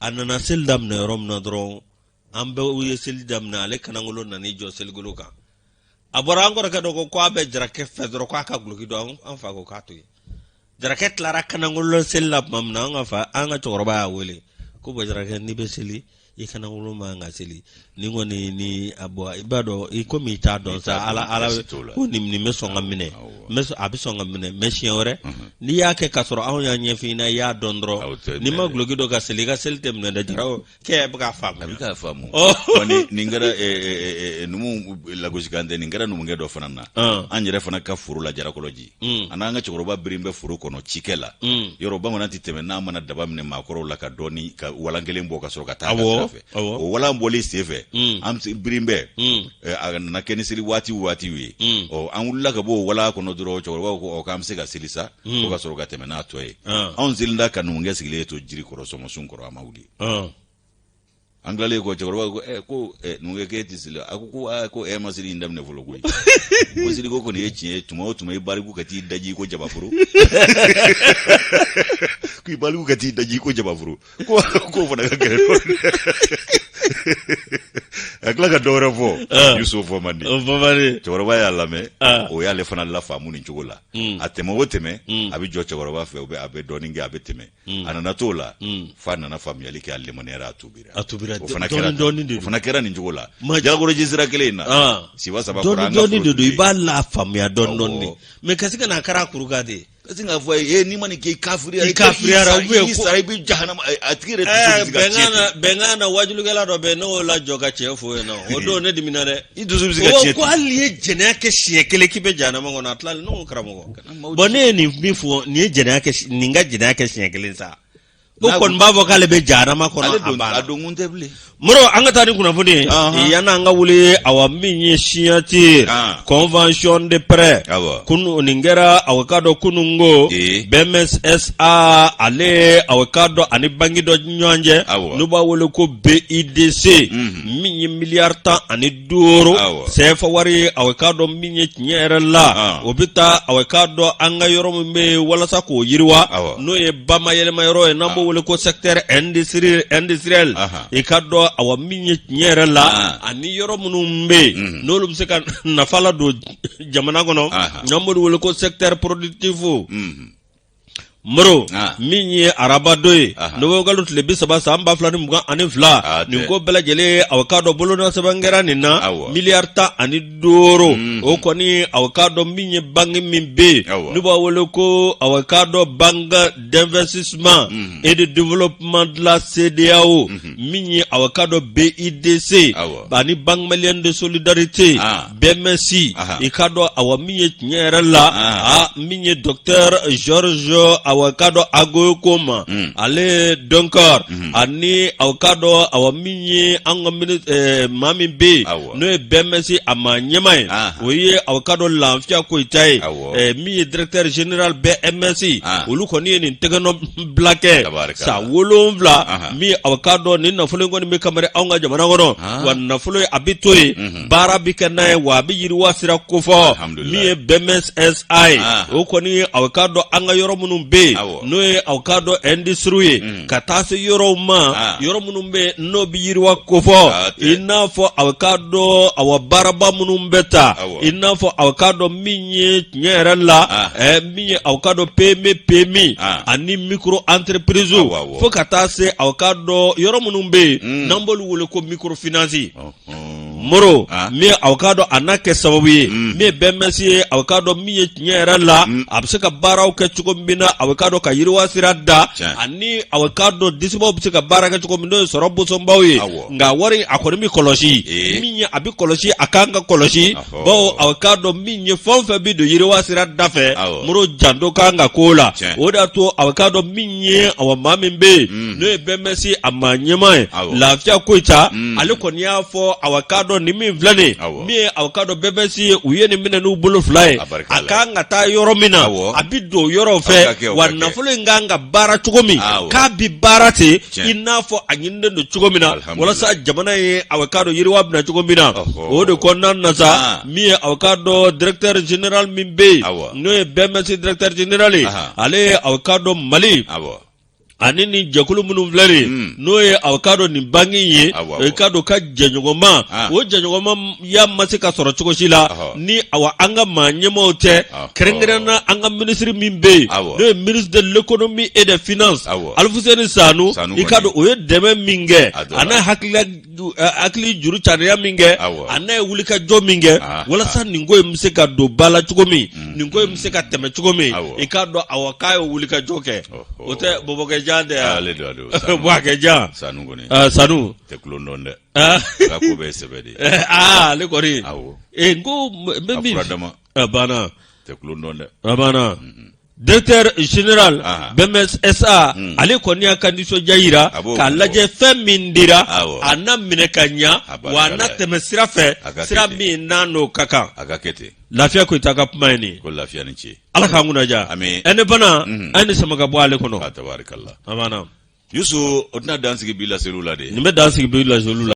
A nana seli daminɛ yɔrɔ min na dɔrɔn, an bɛɛ ye seli daminɛ, ale kanangolo nan'i jɔ seligolo kan. A bɔra an kɔrɔkɛ dɔ ko k'a bɛ jarakɛ fɛ dɔrɔn, k'a ka guloki don. An fa ko k'a to yen. Jarakɛ tilara kanangolo seli la tuma min na, an ka fa, an ka cɛkɔrɔba y'a wele ko bɔn jarakɛ, n'i bɛ seli I kanangolo man ka seli ni kɔni ni a bɔ i b'a dɔn i komi i t'a dɔn sa ala ala ko nin bɛ sɔn ka minɛ a bɛ sɔn ka minɛ mais siɲɛ wɛrɛ n'i y'a kɛ k'a sɔrɔ anw y'a ɲɛf'i ɲɛna i y'a dɔn dɔrɔn n'i ma duloki don ka seli i ka seli tɛ minɛ dɛ jara k'e bɛ k'a faamu a bɛ k'a faamu nin kɛra numu lagosikan tɛ nin kɛra numukɛ dɔ fana na an yɛrɛ fana ka foro la jarakɔlɔji an n'an ka cɛkɔrɔba birin bɛ foro kɔnɔ cikɛ la yɔrɔ bamanan tɛ tɛmɛ n'a mana daba minɛ maakɔrɔw la ka dɔɔni ka walan kelen bɔ ka sɔrɔ ka taa sira fɛ o walan bɔlen sen fɛ an birin bɛ a nana kɛ ni seli waati waatiw ye ɔ an wulila ka bɔ o walan kɔnɔ dɔrɔn cɛkɔrɔbaw ko ɔ k'an bɛ se ka seli sa ko ka sɔrɔ ka tɛmɛ n'a tɔ ye anw selila ka numukɛ sigilen to jiri kɔrɔ sɔmɔsun kɔrɔ a ma wuli an tilalen kɔ cɛkɔrɔba ko ɛ ko ɛ numukɛ k'e tɛ seli a ko ko aa ko ɛ ma seli in daminɛ fɔlɔ koyi ko seliko kɔni ye tiɲɛ ye tuma o tuma i baliku ka t'i daji ko jabaforo ko i baliku ka t'i daji ko jabaforo ko k'o fana ka gɛlɛn dɔɔnin a tila ka dɔ wɛrɛ fɔ Yusu fɔ man di cɛkɔrɔba y'a lamɛn o y'ale fana lafaamu nin cogo la a tɛmɛ o tɛmɛ a bɛ jɔ cɛkɔrɔba fɛ a bɛ dɔɔnin kɛ a bɛ tɛmɛ a nana t'o la f'a nana faamuyali kɛ a limaniyara a tubira a tubira o fana kɛra dɔɔnin de o fana kɛra nin cogo la jalakɔrɔji sira kelen in na siba saba kɔrɔ an ka dɔɔnin de don i b'a la faamuya dɔɔnin dɔɔnin de mais ka se ka n'a kɛra kuru kan de ka sin k'a fɔ a ye n'i ma nin kɛ i kafiriya i kafiriyara ou bien i sara i bɛ jahanama a tigi yɛrɛ dusu bɛ se ka tiɲɛ ten bɛnkan na wajulikɛla dɔ bɛ yen ne y'o lajɔ ka cɛ fo yen nɔ o don ne dimina dɛ i dusu bɛ se ka tiɲɛ ko hali n'i ye jɛnɛya kɛ siɲɛ kelen k'i bɛ jahanama kɔnɔ a tilalen ne ko karamɔgɔ bon ne ye nin min fɔ nin ye jɛnɛya kɛ nin ka jɛnɛya kɛ siɲɛ kelen sa o kɔni b'a fɔ k'ale bɛ jahanama kɔnɔ a banna a donkun tɛ bilen moro an ka taa ni kunnafoni ye yanni an ka wuli awa min ye signature convention de prêt kunu nin kɛra awa k'a dɔn kununko BMS SA ale awa k'a dɔn ani banki dɔ ɲɔgɔn cɛ n'u b'a wele ko BIDC min ye miliyari 15 CFA wari awa k'a dɔn min ye tiɲɛ yɛrɛ la o bɛ taa awa k'a dɔn an ka yɔrɔ min bɛ yen walasa k'o yiriwa n'o ye bamayɛlɛma yɔrɔ ye n'an b'o wele ko secteur industriel i k'a dɔn awa min ye tiɲɛ yɛrɛ la ani yɔrɔ minnu bɛ yen n'olu bɛ se ka nafa ladon jamana kɔnɔ n'an b'olu wele ko secteur productif Moro ah. min ye araba don ye nowanburukalo tile 30 san 2022 ah, nin ko bɛɛ lajɛlen aw k'a dɔn bolonɔsɛbɛn kɛra nin na miliyari 15 o kɔni aw k'a dɔn min ye banki min bɛ yen n'u b'a wele ko aw k'a dɔn banque d'investissement et de développement de la CEDEAO min ye aw k'a dɔn BIDC ani banque malienne de solidarité BMS i k'a dɔn awa min ye tiɲɛ yɛrɛ la a min ye docteur Georges awa k'a dɔn Agoyokoma ale Donkor ani aw k'a dɔn awa min ye an ka maa min bɛ yen n'o ye BMS a maa ɲɛmaa ye o ye aw k'a dɔn Lafiya Koyita ye min ye directeur général BMS olu kɔni ye nin tɛgɛnɔ bila kɛ san 7 min aw k'a dɔn nin nafolo in kɔni bɛ kamari anw ka jamana kɔnɔ wa nafolo a bɛ to yen baara bɛ kɛ n'a ye wa a bɛ yiriwa sira kofɔ min ye BMS SA ye o kɔni aw k'a dɔn an ka yɔrɔ minnu bɛ yen n'o ye aw k'a dɔn industrie ye ka taa se yɔrɔw ma yɔrɔ minnu bɛ yen n'o bɛ yiriwa kofɔ i n'a fɔ aw k'a dɔn awa baaraba minnu bɛ ta i n'a fɔ aw k'a dɔn min ye tiɲɛ yɛrɛ la min ye aw k'a dɔn PME PMI ani micro entreprise fo ka taa se aw k'a dɔn yɔrɔ minnu bɛ yen n'an b'olu wele ko microfinance Moro min aw k'a dɔn a n'a kɛ sababu ye min ye BMS ye aw k'a dɔn min ye tiɲɛ yɛrɛ la a bɛ se ka baaraw kɛ cogo min na aw k'a dɔn ka yiriwa sira da ani aw k'a dɔn disibaw bɛ se ka baara kɛ cogo min n'o ye sɔrɔ bosonbaw ye nka wari a kɔni bɛ kɔlɔsi min ye a bɛ kɔlɔsi a kan ka kɔlɔsi bawo aw k'a dɔn min ye fɛn o fɛn bɛ don yiriwa sira da fɛ Moro janto kan ka k'o la o de y'a to aw k'a dɔn min ye awa maa min bɛ yen n'o ye BMS a maa ɲɛmaa ye Lafiya Koyita ale kɔni y'a fɔ awa k'a dɔn nin min filɛ nin min ye aw k'a dɔn BMS ye u ye nin minɛ n'u bolo fila ye a kan ka taa yɔrɔ min na a bɛ don yɔrɔw fɛ wa nafolo in kan ka baara cogo min k'a bi baara ten i n'a fɔ a ɲininen don cogo min na walasa jamana ye aw k'a dɔn yiriwa bɛ na cogo min na o de kɔnɔna na sa min ye aw k'a dɔn directeur général min bɛ yen n'o ye BMS directeur général ye ale ye aw k'a dɔn Mali Ani nin jɛkulu minnu filɛ nin n'o ye aw k'a dɔn nin banki in ye, i k'a dɔn ka jɛɲɔgɔnma, o jɛɲɔgɔnmaya ma se ka sɔrɔ cogo si la ni awa an ka maa ɲɛmaaw tɛ, kɛrɛnkɛrɛn na an ka minisiri min bɛ yen, n'o ye ministre de l'économie et des finances, Alifuseni Sanu. I k'a dɔn o ye dɛmɛ min kɛ, a n'a hakilila hakili juru cariya min kɛ, a n'a ye wulikajɔ min kɛ walasa nin ko in bɛ se ka don ba la cogo min, nin ko in bɛ se ka tɛmɛ cogo min, i k'a dɔn awa k'a ye wulikajɔ kɛ. O tɛ bɔbɔkɛ jan tɛ yan, buwakɛ jan Sanu tɛ tulon dɔn dɛ, a ka ko bɛɛ ye sɛbɛ de ye. Aa, ale kɔni, n ko n bɛ min a banna. Tɛ tulon dɔn dɛ. A banna. Directeur général BMS SA, ale kɔni y'a ka nisɔndiya jira k'a lajɛ fɛn min dira, a na minɛ ka ɲa, wa a na tɛmɛ sira fɛ, sira min n'a n'o ka kan. A ka kɛ ten. Lafiya Koyita ka kuma ye nin. Ko lafiya ni ce. Ala k'an kunnaja. Indépendant, an ni sama ka bɔ ale kɔnɔ. Tabarikala. A banna. Yusu, o tɛna dan sigi bi laseliw la de. Nin bɛ dan sigi bi laseliw la.